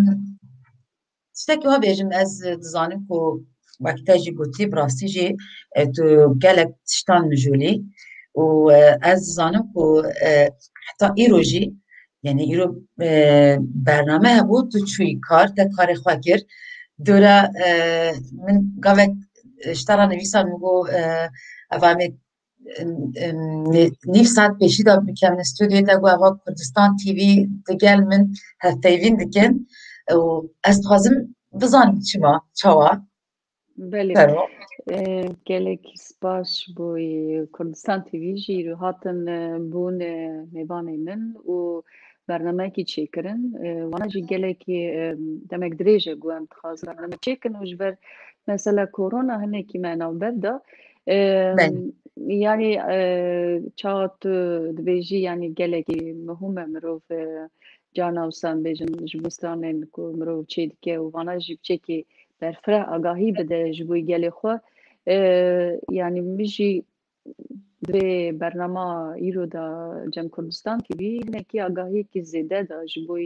tiştekî wa bêjim, ez dizanim ku wek te jî gotî, bi rastî jî, e, tu gelek tiştan mijûlî û, e, ez dizanim ku, e, heta îro jî, yanî îro, e, bername hebû, tu çûyî kar, te karê xwe kir. Dora, e, min gavek, e, ji te re nivîsa, min got, e, eva em ê, em, em, nî-, nîv saet pêşî de bikevin stûdyoyê te, got, eva Kurdistan T V digel min hevpeyvîn dikin û ez dixwazim bizanim çima, çawa. Belê. Sero. E, gelek spas ji bo, e, Kurdistan T V jî îro hatin, e, bûn, e, mêvanê min û bernameyekî çêkirin. E, wana jî gelekî, e, demek dirêj e ku em dixwazin bername çêkin û ji ber mesela korona hinekî me navber da. E, Belê. Yanî, e, çawa tu dibêjî, yanî gelekî muhim e mirov, e, carna wisa em bêjin ji bo stranên ku mirov çê dike û vana jî biçekî berfireh agahî bide ji bo gelê xwe. E, yanî min jî di vê bernama îro de Cem Kurdistan T V hinekî agahiyekî zêde da ji bo,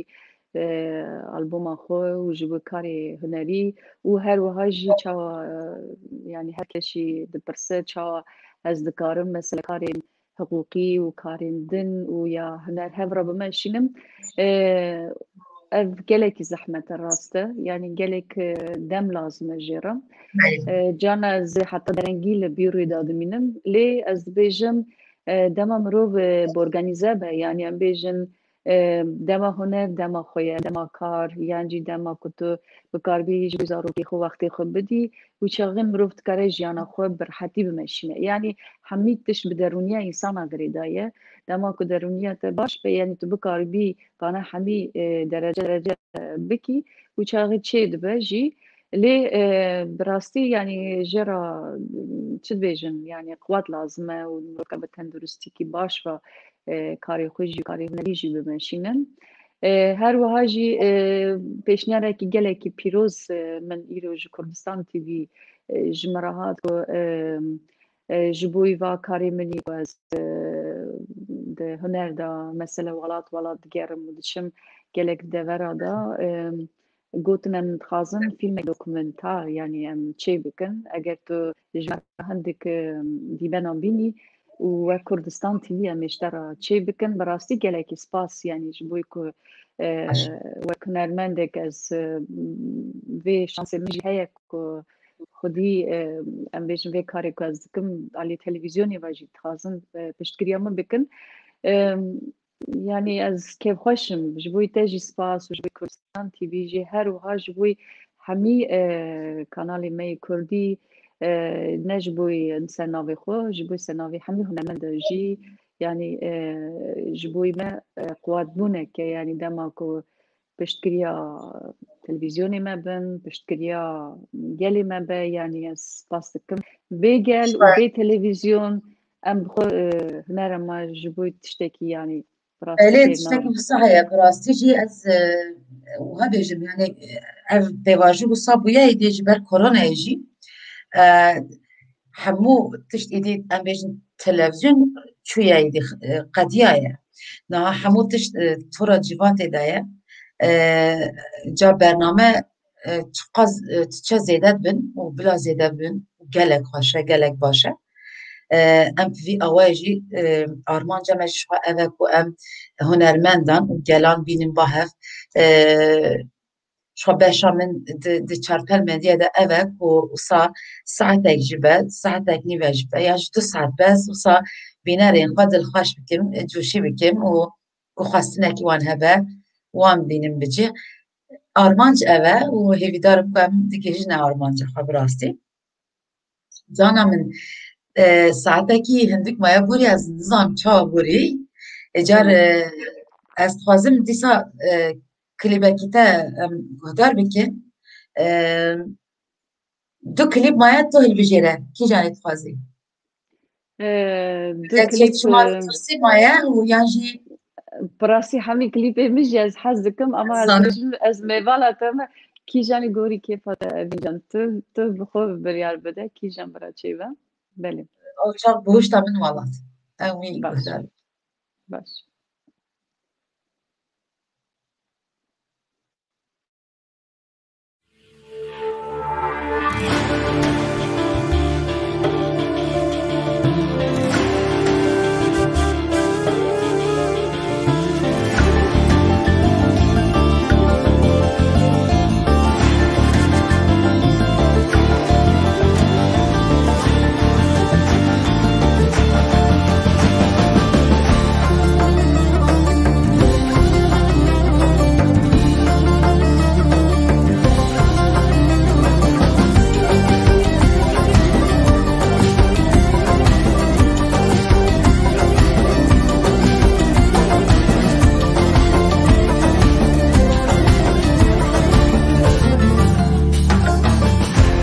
e, albuma xwe û ji bo karê hunerî û her wiha jî çawa, e, yanî her kes jî dipirse çawa ez dikarim mesela karên hiqûqî û karên din û ya huner hev re bimeşînim. E, ev gelekî zehmet e, rast e. Yanî gelek, e, dem lazim e jê re. Belê. E, carna ez ê heta derengî li bîrûyê de dimînim. Lê ez dibêjim, e, dema mirov, e, bi organîze be, yanî em bêjin, e, dema huner, dema xwe ye, dema kar, yan jî dema ku tu bikaribî ji bo zarokê xwe wextê xwe bidî, û çaxê mirov dikare jiyana xwe bi rehetî bimeşîne. Yanî hemî tişt bi derûniya însana girêdaye. Dema ku derûniya te baş be, yanî tu bikaribî vana hemî, e, derece derece, e, bikî û çaxê çê dibe jî, Lê, e, bi rastî, yanî, jê re, çi dibêjin, yanî, quwet lazim e û mirovka bi tenduristîkî baş ve, e, karê xwe jî, karê hunerî jî bimeşînin. E, her wiha jî, e, pêşniyareke gelekî pîroz, e, min îro ji Kurdistan T V, e, ji min re hat ku, e, e, ji bo îva karê min î ku ez, e, di huner de, mesele welat welat digerim û diçim gelek devera de, e, gotin em dixwazin fîlmek dokumentar, yanî em çê bikin. Eger tu ji me re hindik, e, dîmenan bînî û wek Kurdistan T V em ê ji te re çê bikin, bi rastî gelekî spas, yanî ji bo ku, e, wek hunermendek ez, e, vê şansê min jî heye ku xwedî, e, em bêjin vê karê ku ez dikim alî televîzyonê ve jî dixwazin, e, piştgiriya min bikin. E, Yanî ez kêfxweş im. Ji bo te jî spas û ji bo Kurdistan T V jî her wiha ji bo hemî, e, kanalê me yê Kurdî, e, ne ji bo ser navê xwe, ji bo ser navê hemî hunermendan jî, yanî, e, ji bo me, e, quwetbûnek e, yanî dema ku piştgiriya televîzyonê me bin, piştgiriya gelê me be, yanî ez spas dikim. Bê gel û bê televîzyon em bi xwe, e, hunera me ji bo tiştekî, yanî bi rastî Belê, tiştekî wisa heye, bi rastî jî ez, e, wiha bêjim, yanî, e, ev pêvajo wisa bûye êdî ji ber koronayê jî, e, hemû tişt êdî, em bêjin, televîzyon çûye êdî, e, qediyaye. Niha hemû tişt, e, tora cîvatê de ye. E, ca bername, e, çiqas, e, çiçe zêde dibin û bila zêde bibin, gelek xweş e, gelek baş e. E, em bi vî awayê jî, e, armanca me ji xwe ev e ku em hunermendan û gelan bînin ba hev. E, Ji xwe beşa min di, di çarpel medya de ev e ku wisa saetek jî be, saetek nîve jî be, ya jî du saet bes wisa bînerên xwe dilxweş bikim, coşî bikim û ku xwestinekî wan hebe, wan bînim bi cih. Armanc ev e û hêvîdar im ku em digihîjine armanca xwe bi rastî. Cana min, e, saetekî hindik maye borî, ez nizanim çawa borî. Ê car, e, ez dixwazim dîsa, e, klîbekî te em guhdar bikin. E, du klîb maye tu hilbijêre. Kîjanê dixwazî? E, du Ev klîb, çekçûma e, tirsî maye û yan jî Bi rastî hemî klîpê min jî ez hez dikim, ama ez Zanim. dibêjim, ez mêvala te me, kîjanî gorî kêfa te Evîn can. Tu, tu bi xwe biryar bide, kîjan bira çêbe. Belê. Ew çax bihuşta min welat. Ew wî Baş. guhdar. Baş.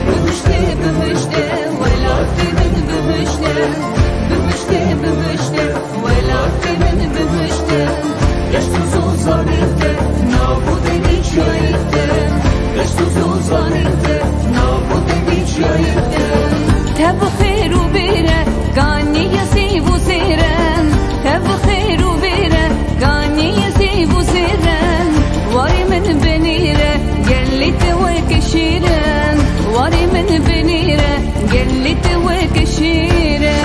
Bihuşte, bihuşte, welatê min bihuşte. Bihuşte, bihuşte, welatê min bihuşte. Deşt û zozanê te, nav û derî çiyayê te. Deşt û zozanê te, nav û derî çiyayê te. Te bi xêr û bêre, ganî ye sîv û sêre. Te bi xêr û bêre, ganî ye sîv û sêre. Warê min binêre, gelê te weke şîr e. Warê min binêre, gelê te weke şîr e.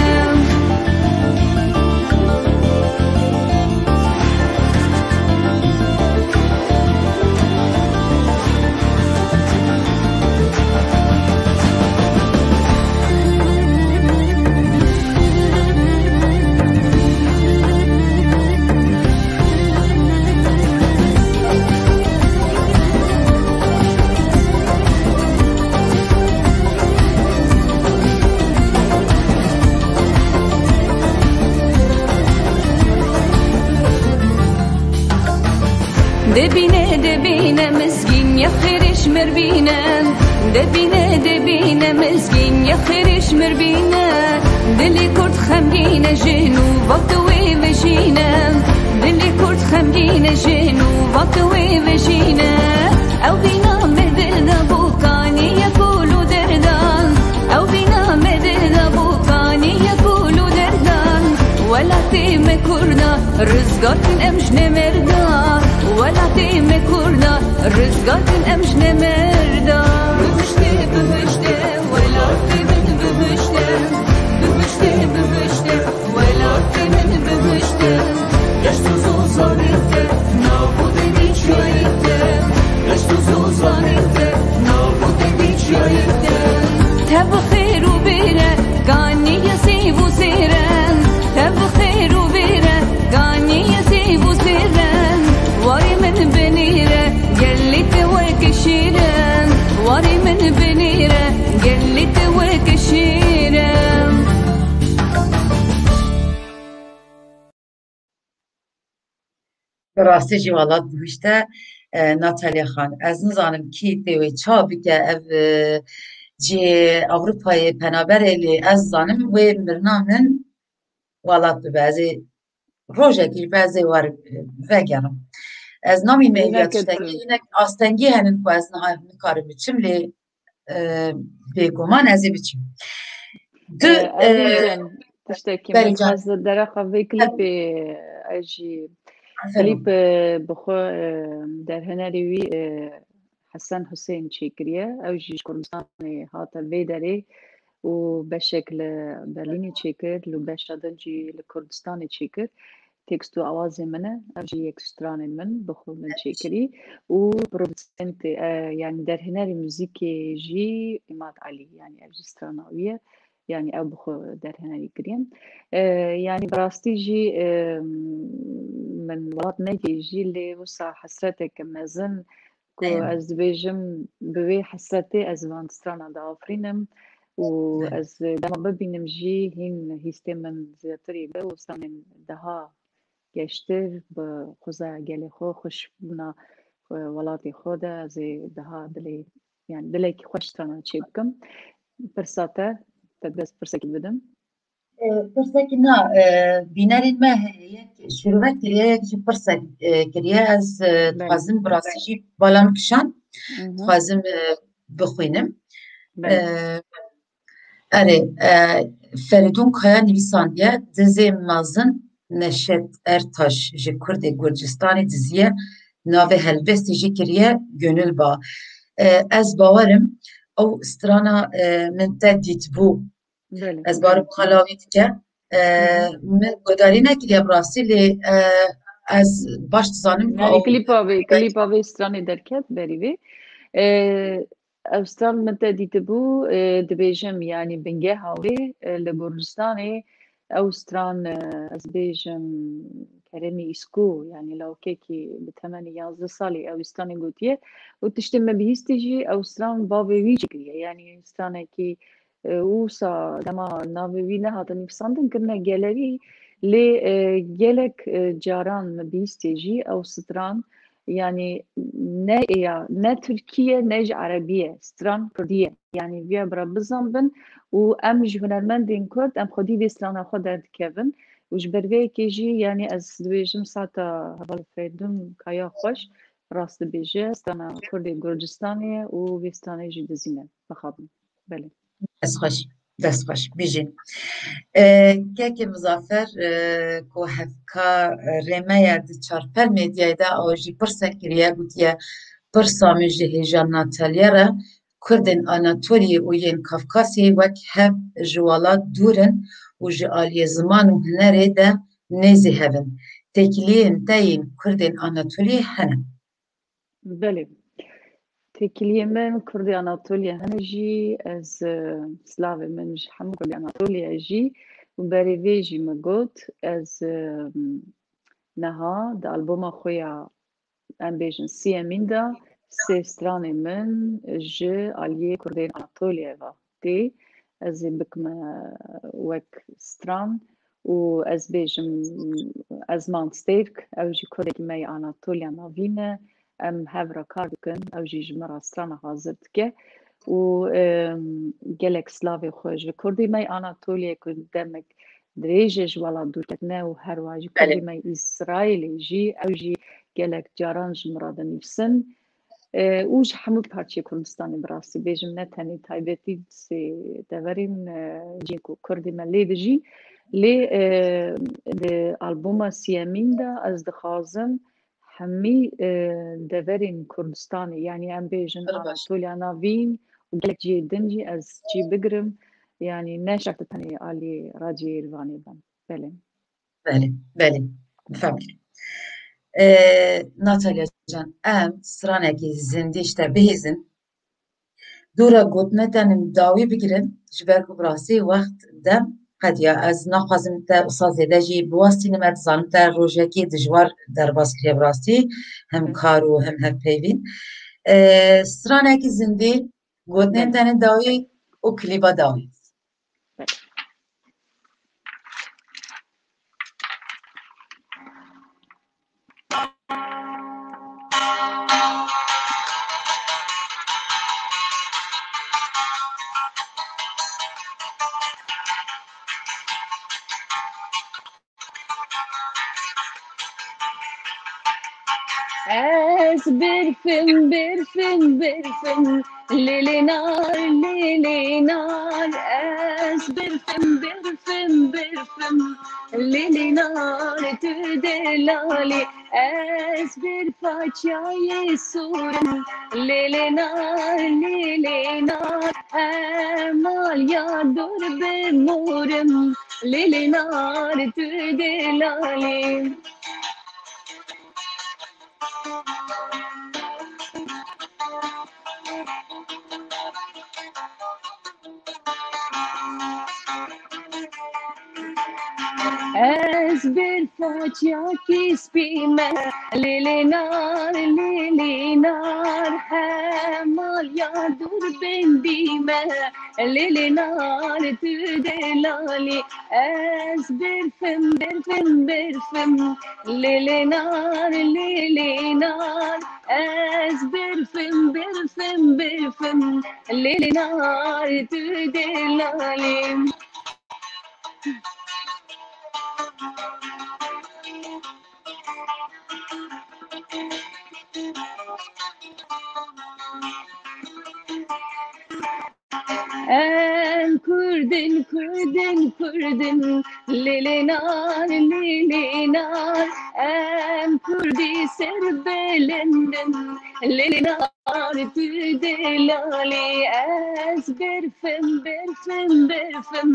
Dibîne, dibîne, misgîn ye xêrê ji mir bîne. Debîne, debîne mizgîn, ya xêrîş mir bîne. Dilê Kurd xemgîne, jin û vaqtê wê vejîne. Dilê Kurd xemgîne, jin û vaqtê wê vejîne. Ew bîna me dil de bû, kaniye kul û derdan. Ew bîna me dil de bû, kaniye kul û derdan. Welatê me Kurda, rizgar kin em ji ne merda. Welatê me Kurda, rizgar kin em ji ne merda. Bihişte, bihişte, welatê min bihişte. Bihişte, bihişte, welatê min bihişte. Geşt û zozanê te, nav û devî çiyayê te. Geşt û zozanê te, nav û devî çiyayê te. Tev xêr û bêre, kaniye sêv û zêren. Tev xêr û bêre, kaniye sêv û zêren. Warê min binêre, gelê te weke şîr e. Warê min binêre, gelê te weke şîr e. Bi rastî jî welat bihuşte, e, Natalya Xan. Ez nizanim kî tê wê ça bike ev, e, cihê Ewropayê penaberê, lê ez zanim wê mirina min welat bibe. Ez ê rojekî ji ber ez ê wer, e, vegerim. Ez namî me ya tiştekî, hinek astengî henin ku ez niha nikarim biçim, lê, e, bêguman ez ê biçim. Tu, E, e, Evîn Can, tiştekî min dixwest li dereqa vê klîpê, ez jî klîp, e, bi xwe, e, derhênerê wî, e, Hesen Husên çêkiriye. Ew jî ji Kurdistanê hate vê derê û beşek li Berlînê çêkir, li beşa din jî li Kurdistanê çêkir. Tekst û awazê min e, ev jî yek stranên min bi xwe min çêkirî û produsentê, e, yanî derhênerê muzîkê jî Îmad Elî, yanî ev jî strana wî ye. Yanî ew bi xwe derhênerî kiriye. E, yanî bi rastî jî, e, min welat nekê jî, lê wisa hesreteke mezin ku ez dibêjim, bi wê hesretê ez van strana diafirînim û ez dema bibînim jî hîn hîstê min zêdetirî be û stranên daha geştir bi xwezaya gelê xwe, xweşbûna, e, welatê xwe de ez ê daha dilê, yanî dilekî xweş strana çê bikim. Pirsa te, te dest pirsekî bidim. E, pirsekî na, e, bînerên me heye, yek şîrove kiriye, yek jî pirsek, e, kiriye. Ez, e, dixwazim bi rastî jî bala min kişand. Dixwazim, e, bixwînim. E, erê, e, Ferîdûn Kaya nivîsandiye, dizê mezin Neşet Ertaş ji Kurdê Gurcistanê diziye, navê helbestê jî kiriye Gönül Bağı. E, ez bawerim ew strana, e, Min Te Dîtbû. Belê. Ez barim xala wî dike. E, Hı hı. Min guhdarî nekiriye bi rastî, lê, e, ez baş dizanim. Yanî ew klîpa vê, klîpa vê stranê derket berî vê. E, ev stran Min Te Dîtibû, e, dibêjim, yanî bingeha wê, e, li Gurcistanê ew stran, e, ez bêjim Keremî Îsku, yanî lawkekî bi temenê yazdeh salî ew stranê gotiye û tiştê me bihîstî jî ew stran bavê wî çêkiriye. Yanî stranekî e, û wisa dema navê wî nehatin nivîsandin, kirine gelerî, lê, e, gelek, e, caran min bihîstiye jî ew stran, yanî ne êya, ne tirkî ye, ne jî erebî ye, stran kurdî ye. Yanî viya bira bizanbin û em ji hunermendên kurd, em xwedî vê strana xwe derdikevin û ji ber vê yekê jî, yanî ez dibêjim sata heval Ferdûn Kaya xweş, rast dibêje, strana kurdê Gurcistanê ye û vê stranê jî dizîne. Mixabin. Belê. Dest xweş, dest xweş, bijîn. E, kekê Muzaffer, e, ku hevka rê me ye di Çarpel Medyayê de, ew jî pirsek kiriye, gotiye, pirsa min ji hêja Natalya re, Kurdên Anatoliyê û yên Kafkasê wek hev ji welat dûr in û ji aliyê ziman û hunerê de nêzî hev in. Têkiliyên te yên Kurdên Anatoliyê hene? Belê. Têkiliyê min Kurdê Anatoliya hene jî, ez, e, silavê min ji hemû Kurdê Anatoliya jî û berê vê jî min got, ez, e, niha di alboma xwe ya, em bêjin, siyemîn de sê stranê min ji aliyê Kurdên Anatoliyê ve tê. Ez ê bikime wek stran û ez bêjim, Ezman Stêrk, ew jî kurdekî me yê Anatoliya Navîn e. Em hev re kar dikin, ew jî ji min re strana hazir dike. û, e, gelek slavê xwe ji kurdê me Anatoliyê ku demek dirêj e ji welat dûr ketine û herwa jî Belê. kurdê me Îsraîlê jî, ew jî gelek caran ji min re dinivîsin. E, û ji hemû parçeyê Kurdistanê bi rastî bêjim, ne tenê taybetî sê deverên, e, cihê ku kurdê me lê dijîn. Lê, e, di albûma siyemîn de ez dixwazim hemî, e, deverên Kurdistanê, yanî em bêjin Pir baş. Anatoliya Navîn û gelek cihê din jî ez cî bigirim. Yanî ne şert tenê alî Radyoyê Êrîvanê bin. Belê. Belê, belê. Bifemî. E, Natalya can, em stranekî zindî ji te bihêzin. Dûra gotinê tenê dawî bigirin, ji ber ku bi rastî wext dem qediya. Ez naxwazim te wisa zêde jî biwestînim, ez dizanim te rojekê dijwar derbas kiriye bi rastî, hem kar û hem hevpeyvîn. E, stranekî zindî, gotinên Belê. tenê dawî û klîba dawî. Belê. Ez birfim, birfim, birfim, lê lê nar, lê lê nar. Ez birfim, birfim, birfim, lê lê nar, tu delalî. Ez bir paçayê sor im, lê lê nar, lê lê nar. Hemal ya dor bi mor im, lê lê nar, tu delalî. Ez bir façiyakî spî me, lê lê nar, lê lê nar, hemal ya dûr bên bî me, lê lê nar, tu delalî. Ez birfim, birfim, birfim, lê lê nar, lê lê nar. Ez birfim, birfim, birfim, lê lê nar, tu delalî. Em Kurdin, Kurdin, Kurdin, lê lê nar, lê lê nar. Em Kurdî serbilindin, lê lê nar, tu delalî. Ez birfim, birfim, birfim,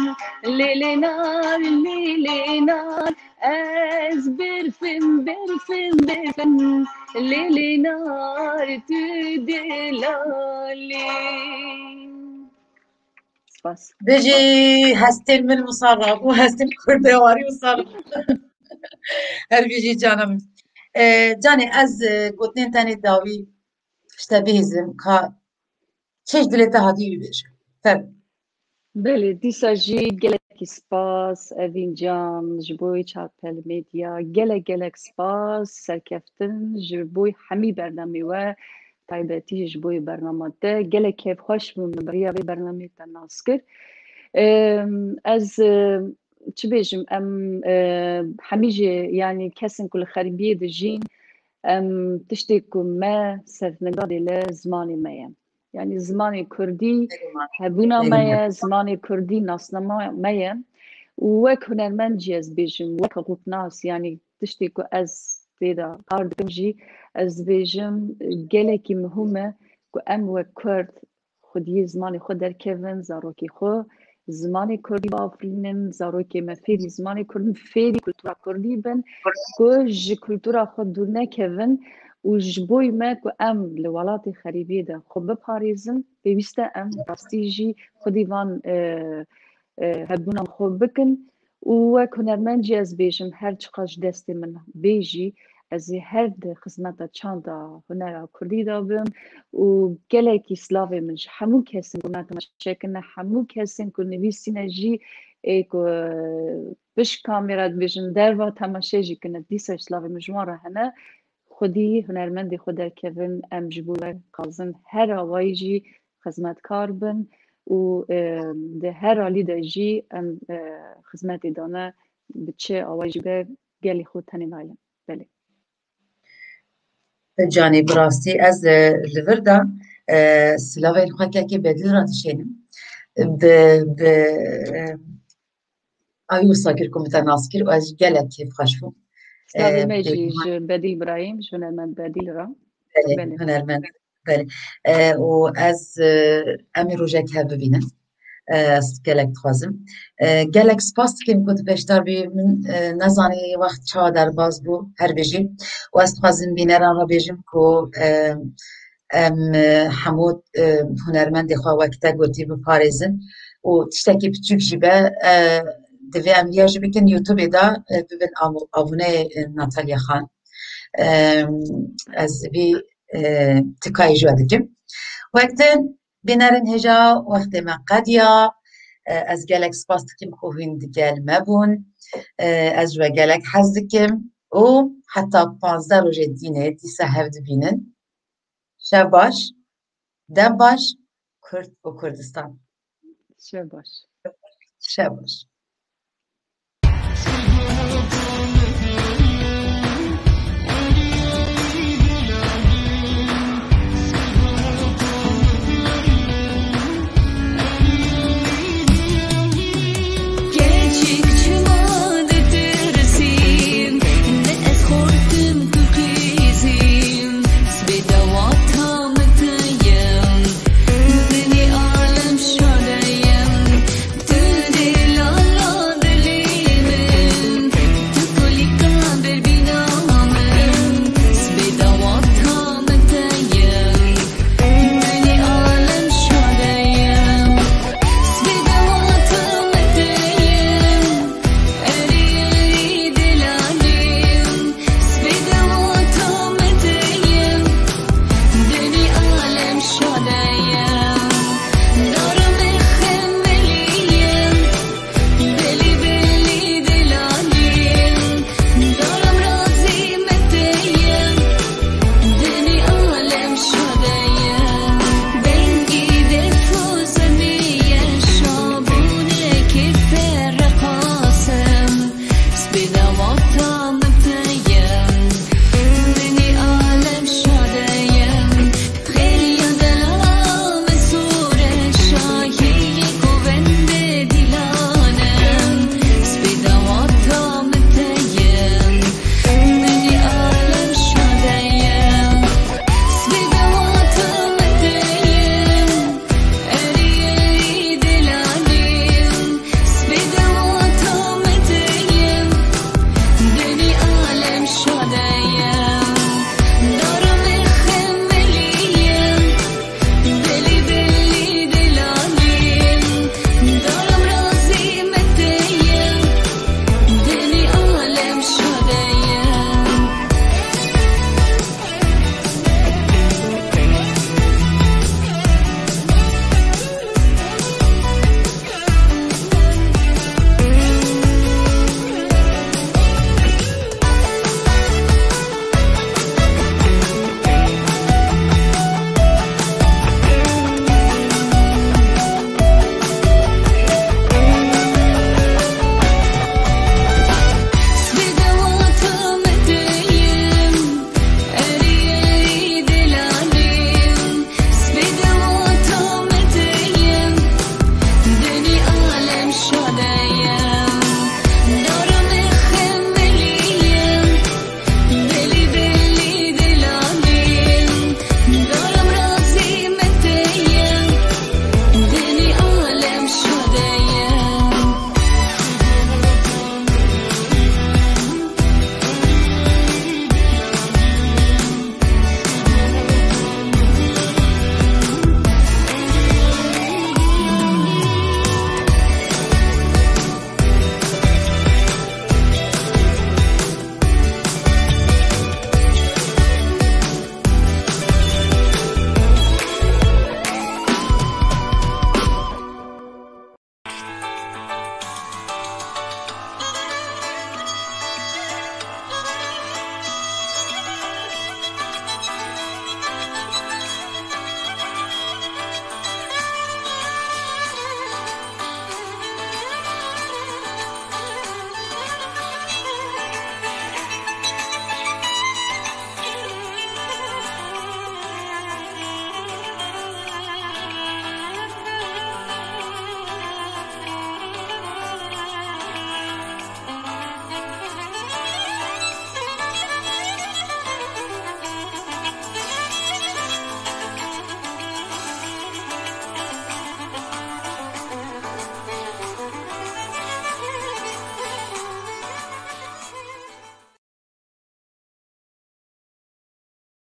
lê lê nar, lê lê nar. Ez birfim, birfim, birfim, lê lê nar, tu delalî. Spas. Bijî hestên min wisa rabû, hestên kurdewarî wisa rabû. Her bijî cana min. E, canê ez, e, gotinên tenê dawî ji te bihîzim ka çi ji dilê te hatî bibêje. Fermo. Belê, dîsa jî gelekî spas Evîn can ji bo Çapel Medya. Gelek gelek spas, serkeftin ji bo hemî bernamê we. Taybetî ji bo bernama te. Gelek kêfxweş bûm min bi riya vê bernameyê te nas kir. Em, ez, e, çi bêjim, em, e, hemî jî, yanî kesên ku li xeribiyê dijîn, em, tiştê ku me serfinga dêle zimanê me ye. Yanî zimanê kurdî hebûna me ye, zimanê kurdî nasnama me ye. Û wek hunermend jî ez bêjim, wek hukuknas, yanî tiştê ku ez tê de kar dikim jî, ez dibêjim, gelekî muhim e ku em wek kurd xwediyê zimanê xwe derkevin, zarokê xwe zimanê kurdî biafirînin, zarokê me fêrî zimanê kurdî, fêrî kultura kurdî bin, ku ji kultura xwe dûr nekevin û ji bo me ku em li welatê xerîbiyê de xwe biparêzin, pêwîst e em rastî jî xwedî van, e, e, hebûnan xwe bikin. Û wek hunermend jî ez bêjim, her çiqas ji destê min bê jî, ez ê her di xizmeta çanda hunera kurdî de bim û gelekî slavê min ji hemû kesên ku me temaşe kirine, hemû kesên ku nivîsîne jî, ê ku pişt kamera dibêjin, derva temaşe jî kirine, dîsa slavê min ji wan re hene. Xwedî hunermendê xwe derkevin, em ji bo we qazin her awayî jî xizmetkar bin û, e, di her alî de jî em, e, xizmetê dane bi çi awayî jî be gelê xwe tenê nayên. Belê. Canê, bi rastî ez, e, li vir de, e, silavên xwe kekê Bedîl re dişênim. Bi, bi, e, Ay wisa kir ku min te nas kir û ez jî gelek kêfxweş bûm. Silavê me jî ji Bedîl Birayîm, ji hunermend Bedîl re. Belê, hunermend. Belê. E, û ez, e, em ê rojek hev bibînin. E, ez gelek dixwazim. E, gelek spas dikim ku tu beşdar bî. Min, e, nezanî wext çawa derbas bû, her bijî. Û ez dixwazim bîneran re bêjim ku, e, em, e, hemû, e, hunermendê xwe wek te gotî biparêzin û tiştekî piçûk jî be, e, divê em viya jî bikin YouTubeê de, e, bibin amo-, aboneyê, e, Natalya Xan. E, ez vî, e, tikayê ji we dikim. Wek din bînerên hêja, wextê me qediya. E, ez gelek spas dikim ku hûn digel me bûn. E, ez ji we gelek hez dikim û heta panzdeh rojê dînê dîsa hev dibînin. Şev baş, dem baş, Kurd û Kurdistan. Şev baş. Şev baş.